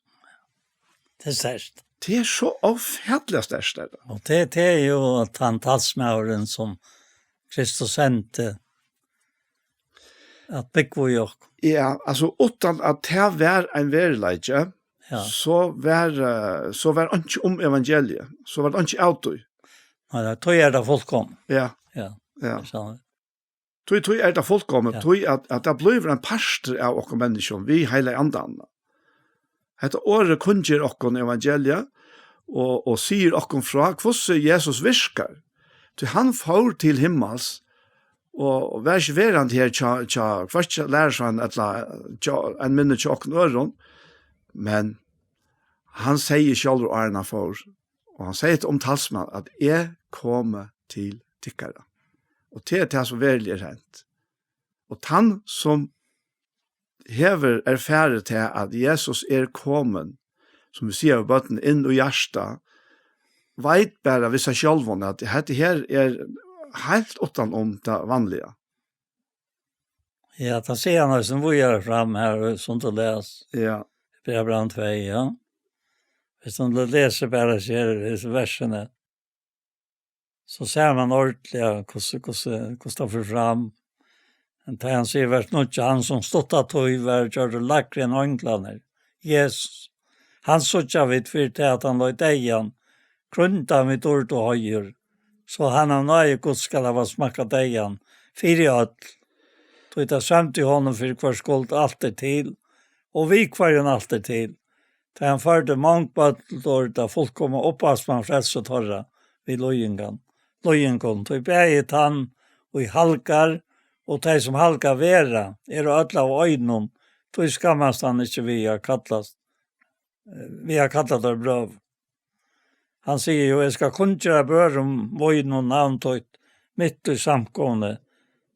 Tað er sterkt. Tað er so ófatiliga sterkt, er tað. Og tað, tað er jo at hann talsmaðurin som Kristus sendte, at bygge i okkum. Ja, altso, uttan at tað var ein veruleiki, Ja. so var, eh, so var einki um evangeliet, so var tað einki av tí. Nei, tað, tað er tað fullkomna. Ja, Ja, ja. Sannliga. Tí, tí er tað fullkomið, Ja. tí at, at tað blívur ein partur av okkum menniskjum, við Heilaga Andan. Hetta orðið kunngjør okkum evangeliið og, og sigur okkum frá, hvussu Jesus virkar. Tí hann fór til himmals og, og var ikki verandi her hjá, hjá, hvørki lærisveinum ella hjá, enn minni hjá okkum øðrum, men hann segði sjálvur áðrenn hann fór, og hann segði tað um talsmann, at eg komi til tykkara. Og tað er tað, sum veruliga er hent. Og tann, sum hevur erfarið tað, at Jesus er komin, sum vit siga við børn, inn í hjarta, veit bara við seg sjálvum, at hetta her er heilt uttan um tað vanliga. Ja, tað sigur hann eisini víðari fram her, sum tú les. Ja, Hebreabrævið tvey, ja. Hvis man lesur bara her, hesi versini, so sær man ordiliga, hvussu, hvussu, hvussu tað fer fram. Men tá hann sigur, vers níggju, hann sum stutta tíð var gjørdur lægri enn einglarnir, Jesus, hann síggja vit fyri tað, at hann leið deyðan, krýndan við dýrd og heiður, so hann av náði Guds skal hava smakkað deyðan fyri øll. Tí tað sømdi honum, fyri hvørs skuld alt er til, og við hvørjum alt er til. Tá hann førdi mong børn til dýrd, tað fullkomna upphavsmann frelsu teirra við líðingan, líðingum. Tí bæði tann, ið halgar, og tey, sum halgað verða, eru øll av einum, tí skammast hann ikki við at kallast, eh, við at kalla teir brøður. Hann sigur jo, eg skal kunngera brøðrum mínum navn títt, mitt í samkomuni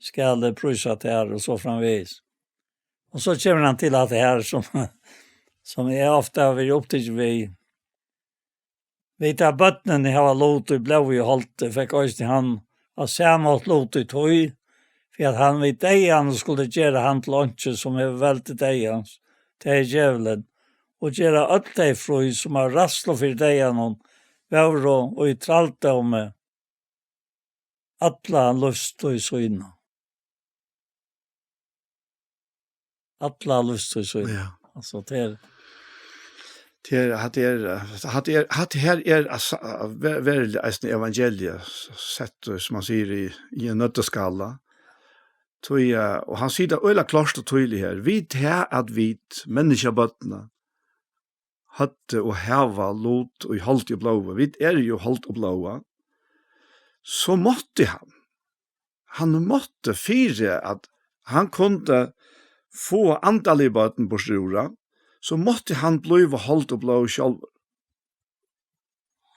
skal eg prísa tær, og so framvegis. Og so kemur hann til at det her, som, som jeg ofte har vært opptatt ved, ved at børnene har var lot i blod i holdt, fikk også han av samme lut i tøy, for at han ved deian skulle gjøre han til åndsje, som er vel til deians, til er djevelen, og gjøre alt det fri, som er rassel for deian, og være og i traltdomme, alla lust og i syne. Alla lust og i syne. Ja. Altså, det er, Tað er, hatta er, hatta er, hatta her er, altså, ve-, veruliga eisini evangeliet, sett, eh, sum man sigur, í, í ein nøttaskála. Tí, eh, og hann sigur tað øgiliga klárt og týðiligt her. Vit her, at vit, menniskjabørnini, høvdu og hava lut í holdi og blóði. Vit eru jo hold og blóða. So mátti hann, hann mátti fyri at hann kundi fáa andaligu børn burtur úr, so mátti hann blíva hold og blóð sjálvur.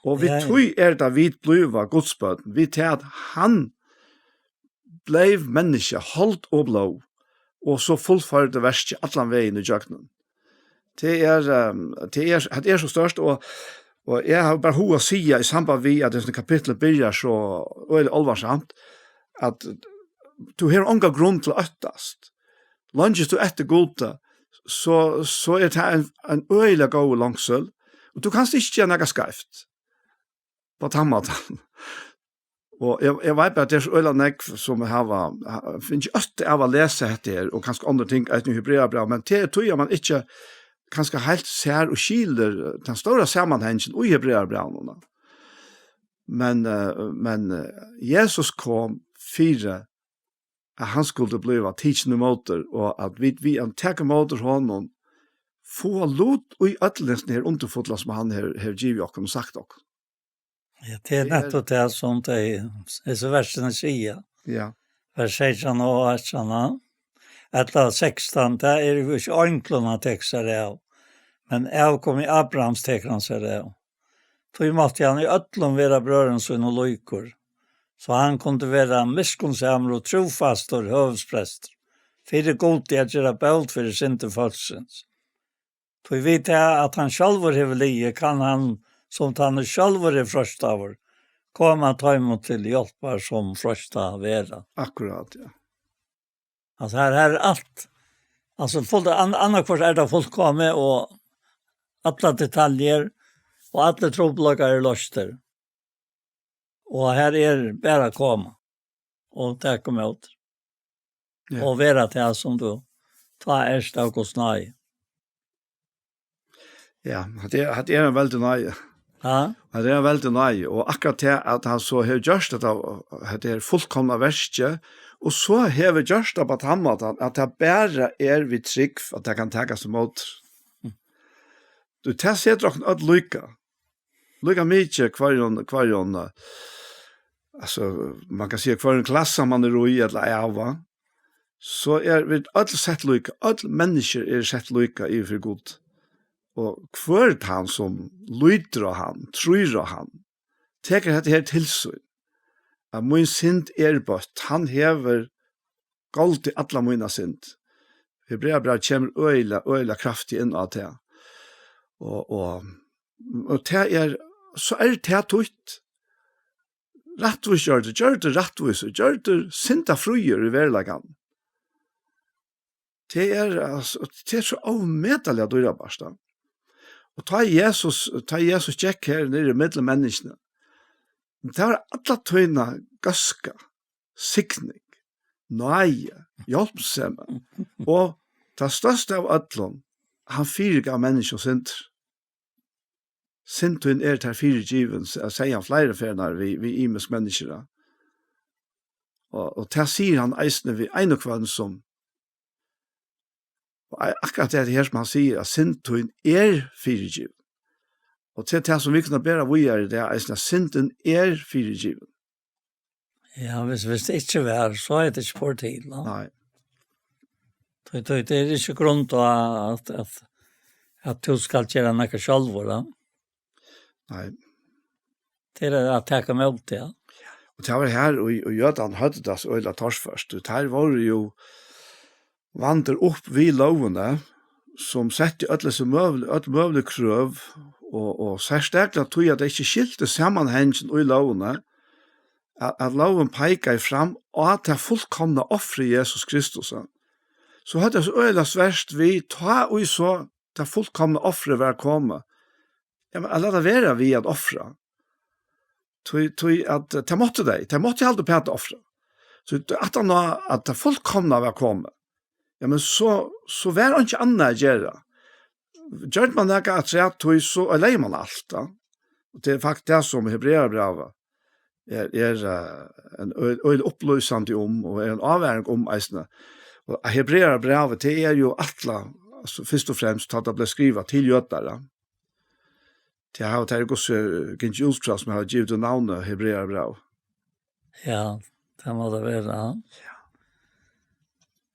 Og við Ja, ja. Tí er tað, vit blíva Guds børn, við tað at hann bleiv menniskja, hold og blóð, og so fullførdi verkið allan vegin í gjøgnum. Tað er, ehm, tað er, tað er so stórt, og, og eg havi bara hug at siga í samband við, at hesin kapittul byrjar so øgiliga álvarsamt, at tú hevur onga grund til at óttast. Leingist tú eftir Gudi, so, so er tað ein, ein øgiliga góður longsul, og tú kanst ikki gera nakað skeivt. På tann mátan. Og eg, eg veit bara, at tað er so øgiliga nógv, sum hava, ha-, fingið ótta av at lesa hetta her, og kanska onnur ting, eisini í Hebreabrævinum, men tað er tí, at man ikki kanska heilt sær og skilir, eh, tann stóra samanhangin í Hebreabrævinum. Men, eh, men, eh, Jesus kom fyri at hann skuldi blíva tikin ímótur, og at vit við at taka ímótur honum, fáa lut í øll hesum her undurfulla, sum hann hevur, hevur givið okkum og sagt okkum. Ja, tað er Tað er nettopp tað, sum tey, hesi versini siga. Ja. Vers seytjan og átjan, ja. Ella sekstan, tað er jo ikki einklum hann tekur sær av, men avkomi Abrahams tekur hann sær av. Tí mátti hann í øllum vera brøðrum sínum líkur, so hann kundi vera miskunnsamur og trúfastur høvuðsprestur fyri Gudi at gera bót fyri syndir fólksins. Tí við tað, at hann sjálvur hevur ligið, kann hann, sum tann ið sjálvur er freistaður, koma teimum til hjálpar, sum freistað verða. Akkurát, ja. Altso, her, her er alt. Altso, fult, an-, annaðhvørt er tað fullkomið, og allar detaljur, og allir trupulleikar eru loystir. Og her er bara at koma og taka ímóti. Ja. Og vera tað, sum tú tá ert av Guds náði. Ja, hatta er, hatta er ein veldig náði. Ja. Hatta er ein veldig náði, og akkurát tað, at hann so hevur gjørt hetta, hetta her fullkomna verkið, og so hevur gjørt tað á tann mátan, at tað bara er við trúgv, at tað kann takast ímóti. Mm. Tú, tað setir okkum øll líka. Líka mikið hvørjum, hvørjum, eh, altso, man kann siga, hvørjum klassa man er í, ella av, va? So er vit øll sett líka, øll menniskju eru sett líka yvir fyri Gud. Og hvør tann sum lítur á hann, trýr á hann, tekur hetta her til sín, at mín synd er bøtt, hann hevur goldið alla mína synd. Hebreabræv kemur øgiliga, øgiliga kraftigt inn á tað. Og, og, og tað er, so er tað títt. Rættvísgjørdur, gjørdur rættvísur, gjørdur syndafríur í veruleikanum. Tað er, altso, tað er so ómetaliga dýrabært, tá. Og tá Jesus, tá Jesus gekk her niðri millum menniskjuni, tað var alla tíðina góðska, signing, náði, hjálpsemi, og tað størsta av øllum, hann fyrigav menniskjum syndir. Synd tín er tær fyrigivin, s-, segði hann fleiri ferðir við, við ymisk menniskju. Og, og tað sigur hann eisini við ein og hvønn sum, og ei-, akkurát tað her sum hann sigur, at synd tín er fyrigivin. Og til tað sum vit kunnu bera víðari, tað er eisini, at syndin er fyrigivin. Ja, hvis, hvis tað ikki var, so er tað ikki borið til, va? Nei. Tí, tí, tað er ikki grund á at, at, at tú skalt gera nakað sjálvur, va? Nei. Tað er at taka ímóti, ja. Og tað var her, og, og jødarnir høvdu tað so øgiliga torført. Og teir vóru jo vandir upp við lógina, sum setti øll hesi møgulig-, øll møgulig krøv, og, og serstakliga tí, at tey ikki skiltu samanhangin í lógini, at, at lógin peikaði fram á tað fullkomna ofrið Jesus Kristus. So høvdu tey so øgiliga svært við, tá ið so tað fullkomna ofrið var komið, ja, men at lata vera við at ofra. Tí, tí at, eh, tað mátti tey, tey mátti halda uppat at ofra. So aftan á at tað fullkomna var komið, ja, men so, so var einki annað at gera. Gjørdi man nakað afturat tí, so oyðilegði man alt, tá. Og tað er faktiskt tað, sum Hebreabrævið er, er, eh, ein ø-, øgiliga upplýsandi um, og er ein ávaring um eisini. Og Hebreabrævið, tað er jo ætlað, altso, fyrst og fremst, tá tað bleiv skrivað til jødar, ja. Tað hava tey gingið út frá, sum hava givið tað navnið Hebreabræv. Ja, tað má tað vera, ja. Ja.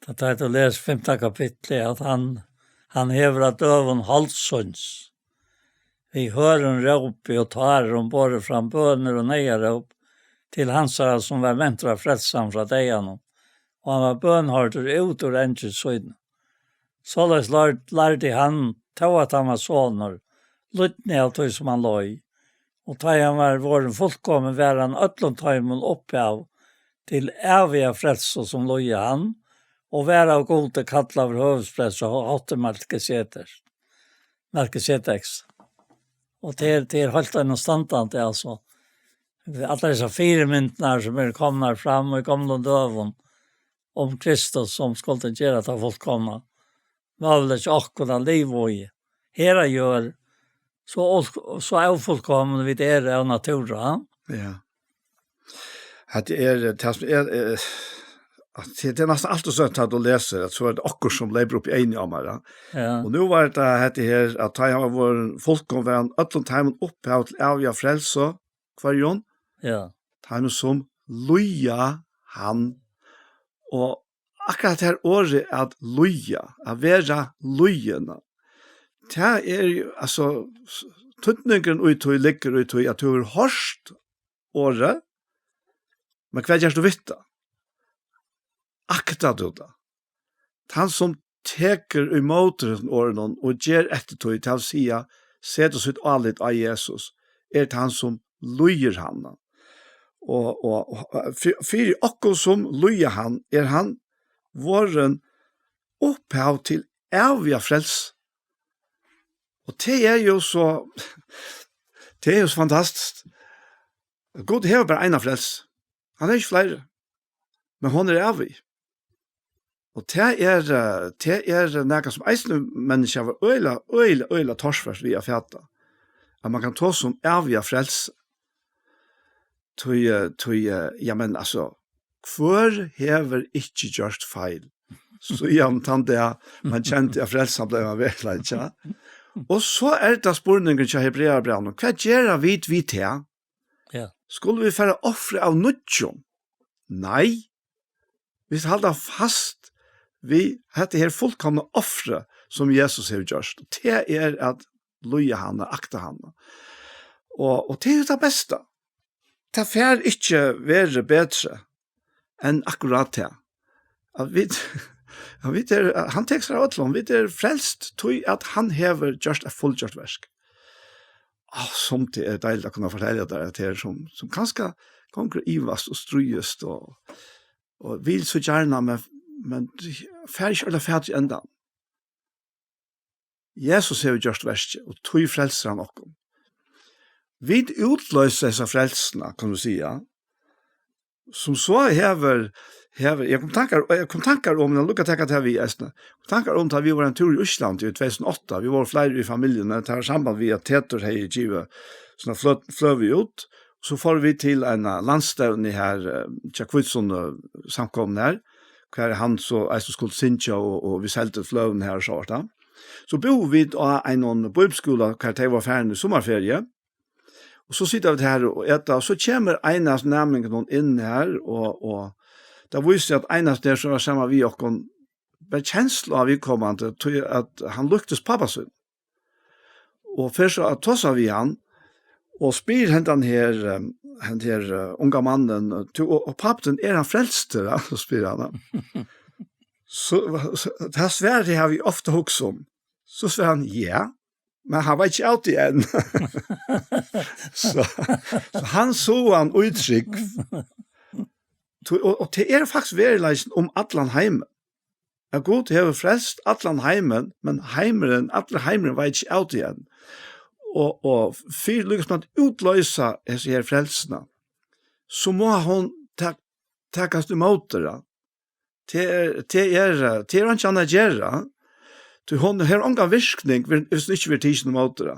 Tá, tá tú lesur fimta kapitlið, at hann, hann hevur á døgum holds síns við hørðum rópi og tárum borið fram bønir og neyðaróp til hansara, sum var mentur at frelsa hann frá deyðanum, og hann var bønhoyrdur út úr angist sínum. Soleiðis lær-, lærdi hann, tó at hann var sonur, lýdni av tí, sum hann leið. Og tá ið hann var vorðin fullkomin, var hann øllum teimum upphav til æviga frelsu, sum lýða hann, og var av Gudi kallaður høvuðsprestur á hátti Melkisedeks. Melkisedeks. Og tað er, tað er heilt einastandandi, altso. Allar hesar fyrimyndirnar, sum eru komnar fram í gomlum døgum, um Kristus, sum skuldi gera tað fullkomna, møguligt hjá okkum at liva í her á jørð, so ól-, so ófullkomin vit eru av natúra. Ja. Hetta er, eh, tað sum er, eh, at tað, tað er næstan altíð soleiðis, at tú lesur, at so er tað okkurt sum loypur upp í eyguni á mær, ja. Ja. Og nú var tað hetta her, at tá hann var vorðin fullkomin, var hann øllum teimum upphav til æviga frelsu, hvørjum? Ja. Teimum sum lýða hann. Og akkurát her orðið at lýða, at vera lýðin, tað er jo, altso, s-, týdningurin í tí liggur í tí, at tú hevur hoyrt orðið, men hvat gert tú við tað? Aktar tú tað? Tann sum tekur ímóti hesum orðunum og ger eftir tí, tað vil siga, setir sítt álit á Jesus, er tann sum lýðir hann. Og, og, og fyri, fyri okkum sum lýða hann, er hann vorðin upphav til æviga frelsu. Og tað er jú so, tað er jú so fantastiskt. Gud hevur bara eina frelsu. Hann hevur ikki fleiri. Men hon er ævig. Og tað er, eh, tað er nakað sum eisini menniskja var øgiliga, øgiliga, øgiliga torført við at fata. At man kann tosa um æviga frelsu. Tí, eh, tí, eh, ja, men altso, hvør hevur ikki gjørt feil? Síðan tann dag man kendi at frelsan bleiv ein veruleiki, ja. Og so er tað spurningurin hjá Hebrearabrævinum, hvat gera vit við tað? Ja. Skulu vit fara at ofra av nýggjum? Nei. Vit halda fast við hetta her fullkomna ofrið, sum Jesus hevur gjørt. Og tað er at lýða hann og akta hann. Og, og tað er jú tað besta. Tað fær ikki verið betri enn akkurát tað. At vit, at vit er, hann tekur sær av øllum, vit er frelst, tí at hann hevur gjørt eitt fullgjørt verk. Á, sum tað er deiligt at kunna fortelja tær, at tað er sum, sum kanska gongur og ivast og stríðist og, og vil so gjarna, men, men fær ikki øll at fata í endan. Jesus hevur gjørt verkið, og tí frelsir hann okkum. Vit útloysa hesa frelsuna, kann du siga, sum so hevur, hevur, eg kom tankar, eg kom tankar um, eg lukka taka tað við, eisini. Kom tankar um, tá vit vóru ein túr í Íslandi í tvey túsund og átta, vit vóru fleiri í familjuni, tað var samband við, at Tetur hevði givið sånn flø-, fløgu út, so fóru vit til eina, eh, landsstevnu her, eh, hjá Hvítusunnu samkomuni her, har hann so eisini skuldi syngja, og, og vit seldu fløguna her og so vart tað. So búðu vit á einum bíbliuskúla, har tey vóru farin í summarferiu. Og so sita vit her og eta, og so kemur ein av næmingunum inn her, og, og tað vísir seg, at ein av teimum, sum var saman við okkum, var kensla av viðkomandi, tí at hann líktist pápa sín. Og fer so at tosa við hann, og spyr hendan her, eh, hendan her, eh, unga mannin, eh, "Tú, og, og pápi tín, er hann frelstur?" Ja, so spyr hann. So, so, tað svarið havi eg ofta hugsað um. So svarar hann, "Ja, men hann veit ikki av tí enn." So, so hann sá hann í trúgv. Tí, og, og tað er faktiskt veruleikin um allan heimin. At Gud hevur frelst allan heimin, men heimurin, allur heimurin veit ikki av tí enn. Og, og fyri líkasum at útloysa hesa her frelsuna, so má hon ta-, takast ímóti, ja. Tað er, tað er, tað er einki annað at gera. Tí hon hevur ongan virkning, hvis hon ikki verður tikin ímóti, ja.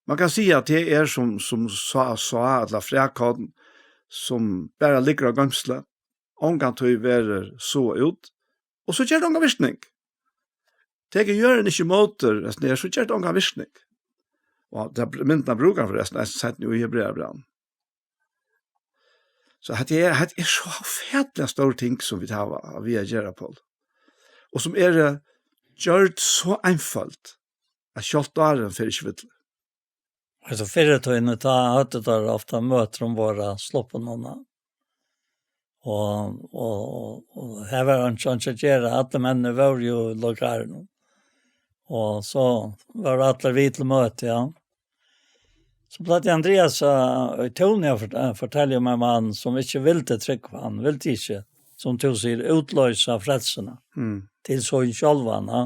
Man kann siga, at tað er sum, sum sá, sá, ella frækorn, sum bara liggur á goymslu, ongantíð verður sáað út, og so ger tað ongan virkning. Tekur jørðin ikki ímóti, hesum her, so ger tað ongan virkning. Og tað br-, myndina brúkar hann forrestin eisini seinni í Hebrearabrævinum. So hetta er, hetta er so ófatiliga stór ting, sum vit hava við at gera, Paul. Og sum eru gjørd so einføld, at sjálvt árin fer ikki villur. Altso, fyrr í tíðini, tá høvdu teir ofta møtir umborð á sluppunum, og, og, og, og her var einki, einki at gera. Allir menninir vóru jú í lugarinum. Og so vóru allir við til møti, ja. So plagdi Andrias, eh, í Túni at fort-, eh, fortelja um ein mann, sum ikki vildi trúgva, hann vildi ikki, sum tú sigur, útloysa frelsuna Mm. til sín sjálvan, ja.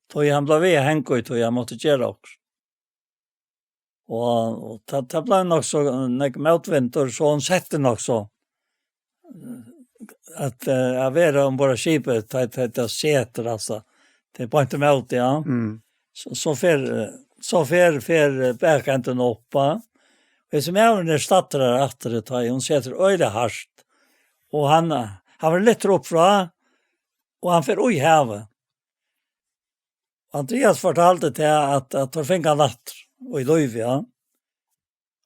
Tí hann bleiv við at hanga í, tí hann mátti gera okkurt. Og, og tað, tað bleiv nokk so, eh, nógv mótvindur, so hann setti nokk so, eh, at, eh, at vera umborð á skipið, tá, tá, tá setir, altso, tað er beint ímóti, ja. Mm. So, so fer, eh, so fer, fer, eh, bakendin upp, ja. Hesin maðurin er staddur har aftur, tá hon setir øgiliga hart. Og hann, eh, hann verður lyftur upp frá, og hann fer í havið. Andrias fortaldi tað, at, at teir fingu hann aftur í lívi, ja.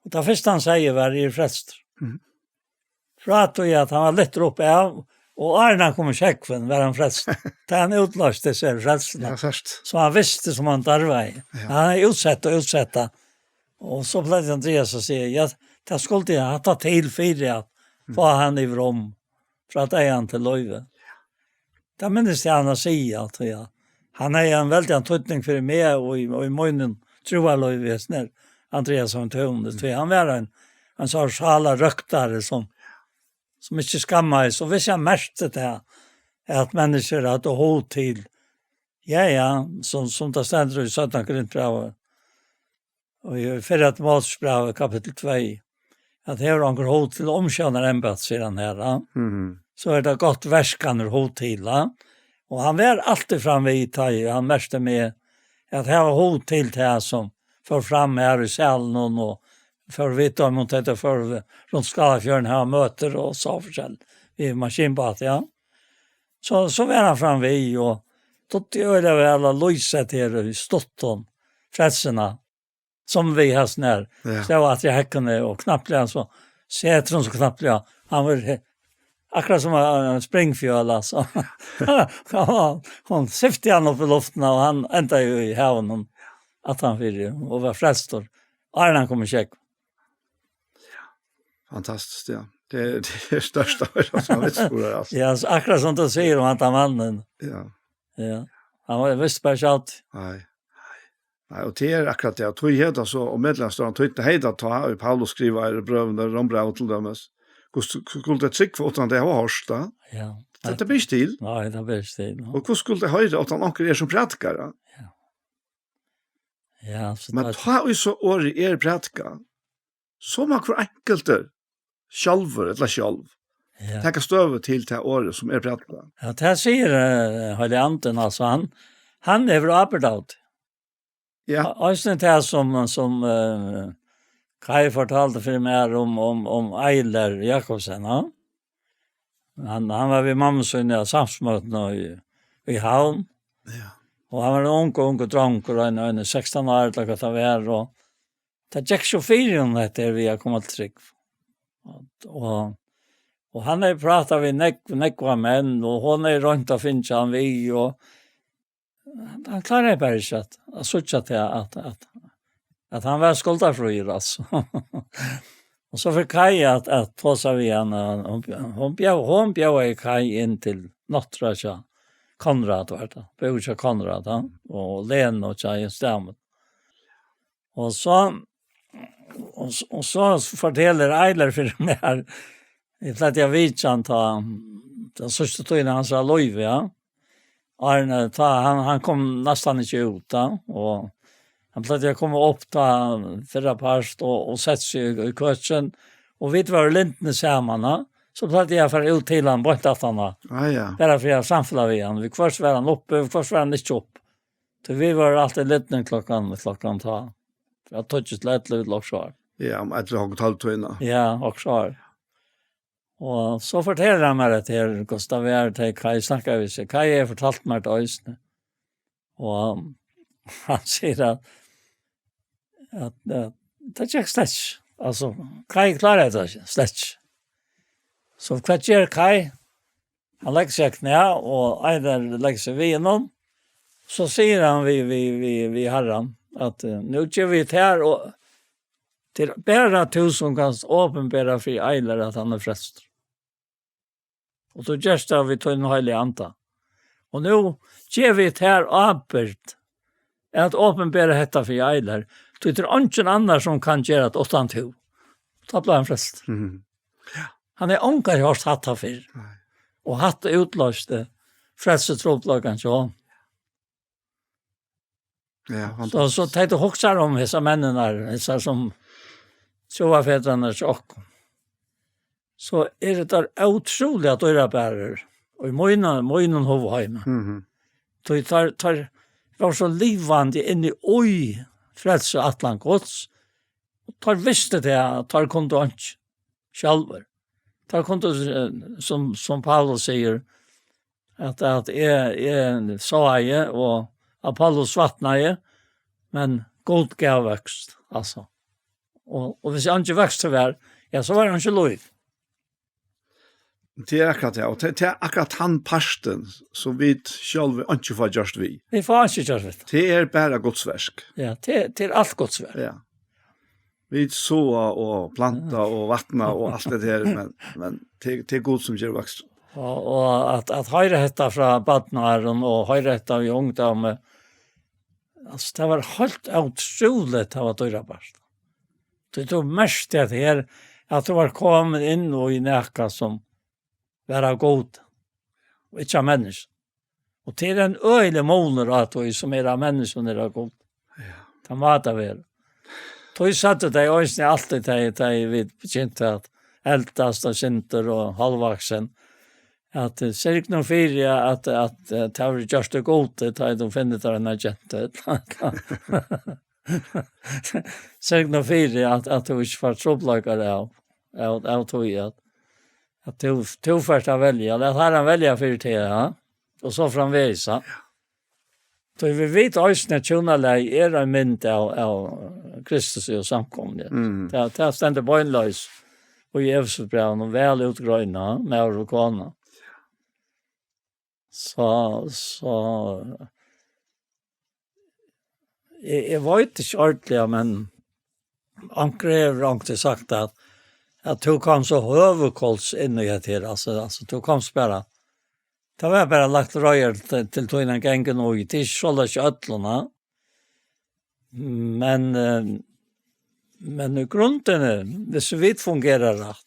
Og tað fyrsta hann segði var, "Eg eri frelstur." Mhm. Frá tí at hann var lyftur upp av, og áðrenn hann kom í sjógvin, var hann frelstur. Tá hann útloysti seg frelsuna. Ja, frelst. So hann visti, sum hann darvaði. Ja. Hann hevði útsett og útsett tað. Og so plagdi Andreas at siga, ja, tað skuldi eg hatta til fyri at fáa hann yvir um frá deyðan til lívi. Tað minnist eg hann at siga, at ja, hann hevði ein veldigan týdning fyri meg og í, og í mínum trúarlívi, hesin her Andreas von Thun, tí hann var ein, ein sånn sálarøktari sum, sum ikki skammaðist, og hvis hann merkti tað, at menniskjur høvdu hug til, ja, ja, sum, sum tað stendur í seinna Korintbrævi, og í fyrra Timoteusbrævi, kapittul tvey, at hevur onkur hug til umsjónarembæti, sigur hann her, ja. Mhm. So er tað gott verk, hann hevur hug til, ja. Og hann var altíð framvið, tá ið hann merkti meg, at hava hug til tað sum fór fram her í salinum, og fór vita um, um tað fór rundt Skálafjørðin, hava møtir og so forskjelligt. Við maskinbáti, ja. So, so var hann framvið, og dugdi øgiliga væl at lýsa tað her í stuttum, frelsuna, sum við hesin her. Ja. Stóð aftur í hekkuni og knappliga so, setir hon so knappliga. Hann var he-, akkurát sum ein, ein springfjøl, altso. Hann var, hon syfti hann upp í luftina, og hann endaði jú í havinum, at hann fyri, og var frelstur. Áðrenn hann kom í sjógv. Fantastiskt, ja. Det, det er størst av alt, som han visste, hvor det er, altså. Ja, så akkurat som du sier om han tar mannen. Ja. Ja. Han var, visste bare ikke alt. Nei. Nei, og det er akkurat det. Og tog hevur tað so, og medlemsstøðan tog hevur tað tá, og Paulus skrivar í brøvini, Rómbrævið til dømis. Hvussu skuldu tey trúgva uttan tey hava hoyrt tað? Ja. Tað, tað ber ikki til. Nei, tað ber ikki til, ja. Og hvussu skuldu tey hoyra uttan onkur er sum prædikar? Ja. Ja, so men tað tá ið so orðið er prædikað, so má hvør einkultur sjálvur ella sjálv ja. Taka støðu til tað orðið sum er prædikað. Ja, tað sigur, eh, Heilagi Andin, altso, hann, hann hevur ábyrgd av tí. Ja. Og eisini tað sum, sum, eh, Kaj fortaldi fyri mær um, um, um Eiler Jakobsen, ja. Hann, hann var við mammu síni á samsmøtinum í, í Havn. Ja. Og hann var ein ungur, ungur drongur, ein, ein sekstan ár, ella hvat tað var, og tað gekk so fyri honum, hetta her við at koma til trúgv. Og, og, og hann hevði prátað við nógv, nógvar menn, og hon hevði roynt at fingið hann við, og hann kláraði bara ikki at, at síggja til at, at, at hann var skuldarfríur, altso. Og so fekk Kaj at, at tosa við hann, og hon, hon bjó-, hon bjóðaði Kaj inn til nátturða hjá Konrad, var tað. Búði hjá Konrad, ja, og Lenu og hjá Jens Dahme. Og so, og, s-, og so fortelur Eiler fyri mær, eg plagdi at vitja hann tá, tá síðstu tíðina hansara lívi, ja. Arne, tá, hann, hann kom næstan ikki út, ja, og hann plagdi at koma upp tá fyrra part og, og sett seg í, í køkin, og vit vóru lindnir saman, ja. So plagdi eg at fara út til hann beint aftan á. Ah, ja. Bara fyri at samfela við hann. Viðhvørt var hann uppi, viðhvørt var hann ikki uppi. So vit vóru altíð lidnir klokkan, klokkan tá. Frá tíggju til ellivu til okkurt sár. Ja, um ellivu, hálvgum tólv tíðina. Ja, okkurt sár. Og so fortelur hann mær at her, Gustav, er til Kaj, snakka við seg. Kaj hevur fortalt mær tað eisini. Og hann sigur at, at, at tað gekk slett ikki. Altso, Kaj kláraði tað slett ikki. So hvat ger Kaj? Hann leggur seg á knæ, og Eiler leggur seg við honum. So sigur hann við, við, við, við Harran, at, eh, nú gevi eg tær, og tað er bara tú sum kanst opinbera fyri Eiler, at hann er frelstur. Og tú gert tað við tínum heilaga anda. Og nú gevi eg tær ábyrgd at opinbera hetta fyri Eiler, tí tað er eingin annar sum kann gera tað uttan tú. Tá bleiv hann frelstur. Mhm. Ja. Hann hevði ongantíð hoyrt hatta fyrr. Nei. Og hatta útloysti frelsutrupulleikan hjá honum. Ja, so, fantastiskt. So tá tú hugsar um hesar menninar, hesar sum trúarfedrarnar hjá okkum, so eru teir ótrúliga dýrabærir í mínum, mínum hugheimi. Mhm. Tí teir, teir vóru so livandi inni í frelsuætlan Guds, og teir vistu tað, at teir kundu einki sjálvir. Teir kundu, eh, sum, sum Paulus sigur, at, at eg, eg sái og Apollos vatnaði, men Gud gav vøkst, altso. Og, og hvis eingin vøkstur var, ja, so var einki lív. Tað er akkurát tað, og tað, tað er akkurát tann partin, sum vit sjálvi einki fáa gjørt við. Vit fáa einki gjørt við. Tað er bara Guds verk. Ja, tað, tað er alt Guds verk. Ja. Vit sáa og planta og vatna og alt det her, men, men til, til Gud som ger vekst. Og, og at, at hoyra hetta frá barnaárum og hoyra hetta í ungdómi, altso, tað var heilt ótrúligt, tað var dýrabart. Tí tú merkti at her, at tú var komin inn og í nakað sum var av Gud, og ikki av menniskjum. Og til ein øgiligur munur á tí sum er av menniskjum er av Gud. Ja. Tað má tað vera. Tí søgdu tey eisini altíð, tey, tey vit begyntu at eldast og syndir og hálvvaksin, at, eh, syrg nú fyri at, at, eh, tað verður gjørt í Gudi, tá ið tú finnur tær eina gentu. Syrg nú fyri at, at tú ikki fært trupulleikar av, av, av tí at, at tú, tú fært at velja, lat Harran velja fyri teg, ja. Og so framvegis, ja. Tí vit vita eisini at hjúnalagið er ein mynd av, av Kristus og samkomuni. Mm. Tað, tað stendur beinleiðis í Efesusbrævinum, væl útgreinað, maður og kona. So, so, eg, eg veit ikki ordiliga, men onkur hevur onkuntíð sagt at, at tú komst so høvuðkols inn í hetta her, altso, altso, tú komst bara, tað var bara lagt reiðar til, til tína gongd, og tað er ikki soleiðis hjá øllum, ha? Men, eh, men í grundini, viss vit fungera rætt,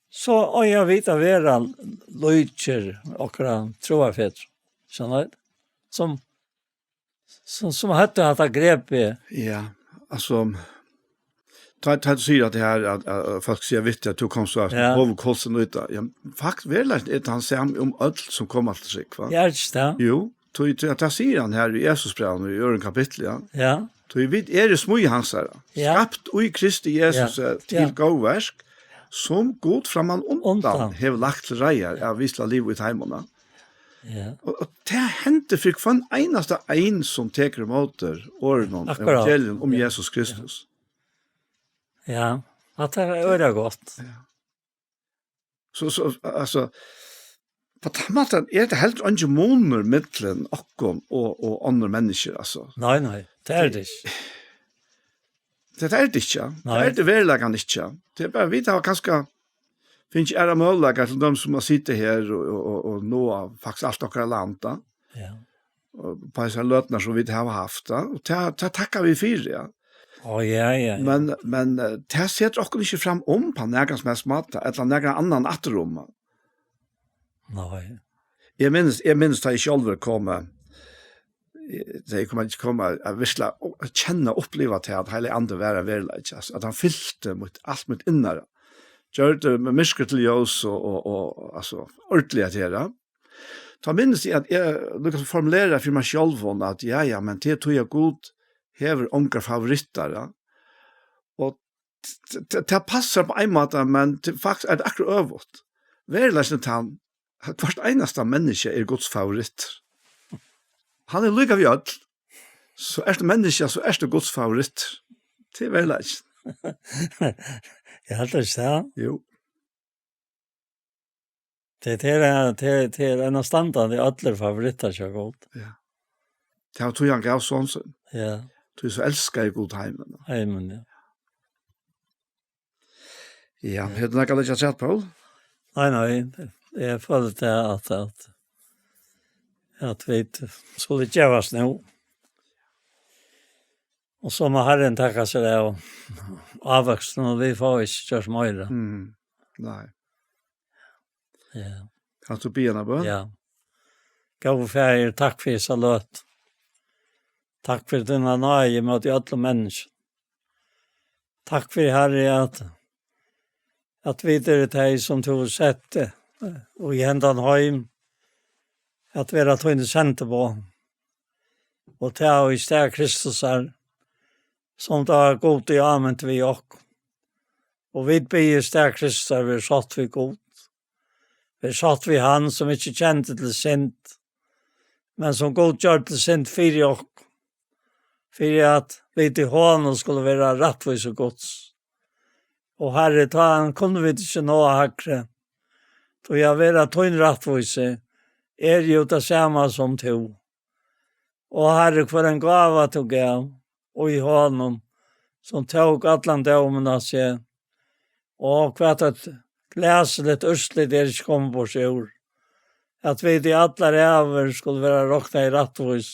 so eiga vit at vera líkir okkara trúarfedrum, skilst? Sum, sum, sum høvdu hatta grepið. Ja, altso, tá, tá tú sigur at tað her, at, at, at fólk siga við teg, at tú komst so Ja. Høvuðkols inn í tað. Ja, fakt, veruleikin er tann sami um øll sum koma til trúgv, va? Ja, ikki tað? Jú, tí, tí at tað sigur hann her í Efesusbrævinum í øðrum kapitli, ja. Ja. Tí vit eru smíð hansara, Ja. skapt í Kristi Jesus Ja. til Ja. góð verk, sum Gud framman undan Undan. hevur lagt til reiðar, at vit skal liva í teimum, ja. Ja. Og, og tað hendir fyri hvønn einasta ein sum tekur ímóti orðunum, Akkurát. evangelium um Ja. Jesus Kristus. Ja, at tað er øra gott. Ja. So, so, altso, á tann mátan er tað heldur eingin munur millum okkum og, og onnur menniskju, altso. Nei, nei, tað er tað ikki. Tað er tað ikki, ja. Nei. Tað er tað veruliga ikki, ja. Tað er bara, vit hava kanska fingið aðrar møguleikar til dømis sum at sita her og, og, og, og náa faktiskt alt okkara land, da. Ja. Og á hesar løturnar sum vit hava havt, da. Og tað, tað takka vit fyri, ja. Á, ja, ja, ja. Men, men, eh, tað setir okkum ikki fram um á nakran sum helst máta, ella nakran annan aftur um. Nei. Eg minnist, eg minnist, tá eg sjálvur kom, eh, tá eg kom, kom at, at virkuliga kenna og uppliva tað, at Heilagi Andi var ein veruleiki, altso, at hann fylti mítt, alt mítt innara. Gjørdi myrkur til ljós og, og, og, altso, ordiliga til tað. Tá minnist eg, at eg líka formuleraði fyri mær sjálvum, at ja, ja, men tað er tí, at Gud hevur ongar favorittar, ja. Og t-, t-, tað passar á ein máta, men til, faktiskt er tað akkurát øvugt. Veruleikin er tann, at hvørt einasta menniskja er Guds favorittur. Hann er líka við øll. So ert tú menniskja, so ert tú Guds favorittur. Tað er veruleikin. Eg helt ikki tað. Jú. Tað, tað er, tað, tað er enn standandi allir favorittar hjá Gud. Ja. Tað var tí hann gav son sín. Ja. Tí so elskaði Gud heimin. Heimin, ja. Ja, hevur tú nakað at leggja afturat, Poul? Nei, nei, eg føli tað at, at, at vit skulu gevast nú. Og so má Harrin taka sær av ávøkstrinum, og vit fáa ikki gjørt meira. Mm, nei. Ja. Kanst tú biðja eina bøn? Ja. Góði Faðir, takk fyri hesa løtu. Takk fyri tína náði ímóti øllum menniskjum. Takk fyri, Harri, at, at vit eru tey, sum tú hevur sett, eh, í hendan heim, at vera tíni sendiboð. Og tað í stað Kristusar, sum tá Gud er ámint við okkum. Og vit biðja í stað Kristusar, ver sátt við Gud. Ver sátt við hann, sum ikki kendi til synd, men sum Gud gjørdi til synd fyri okkum, fyri at vit í honum skulu vera rættvísi Guds. Og Harri, tá hann kunnu vit ikki náa hægri, tí at vera tín rættvísi er jú tað sama sum tú. Og Harri, hvør ein gáva tú gav, og í honum, sum tók allan dómin á seg. Og hvat eitt glæsiligt úrslit er ikki komið burtur úr. At vit í allar ævir skulu vera roknaðir rættvís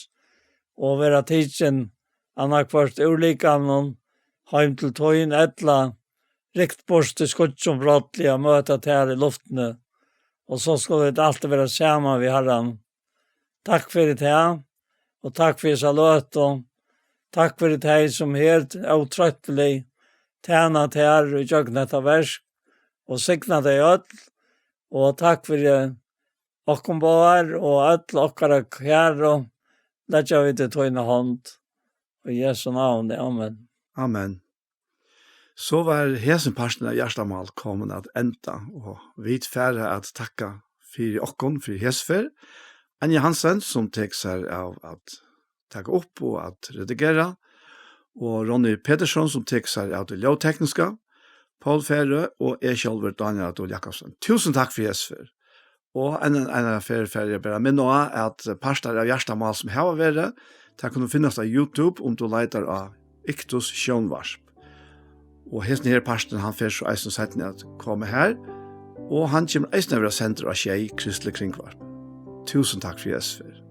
og vera tikin annaðhvørt úr likamnum heim til tín, ella rykt burtur í skýggjum brádliga, møta tær í luftini. Og so skulu vit altíð vera saman við Harran. Takk fyri tað, og takk fyri hesa løtu. Takk fyri tey, sum her ótroyttilig tæna tær í gjøgnum hetta verk, og signa tey øll, og takk fyri okkum báðar og øll okkara kæru, leggja vit í tína hond. Í Jesu navni, amen. Amen. So var hesin parturin av Hjartamál komin at enda, og vit fara at takka fyri okkum fyri hesa ferð. Anja Hansen, sum tekur sær av at taka upp og at redigera, og Ronny Petersson, sum tekur sær av tí ljóðtekniska, Poul Færø og eg sjálvur, Dánjal Adol Jakobsen. Túsund takk fyri hesa ferð. Og enn ein, ein ferð fari eg bara minna á, at partar av Hjartamál, sum hava verið, tær kunnu finnast á YouTube, um tú leitar á Iktus Sjónvarp. Og hesin her parturin, hann fer so eisini seinni at koma her, og hann kemur eisini at vera sendur á Sjey Kristelig Kringvarp. Túsund takk fyri hesa ferð.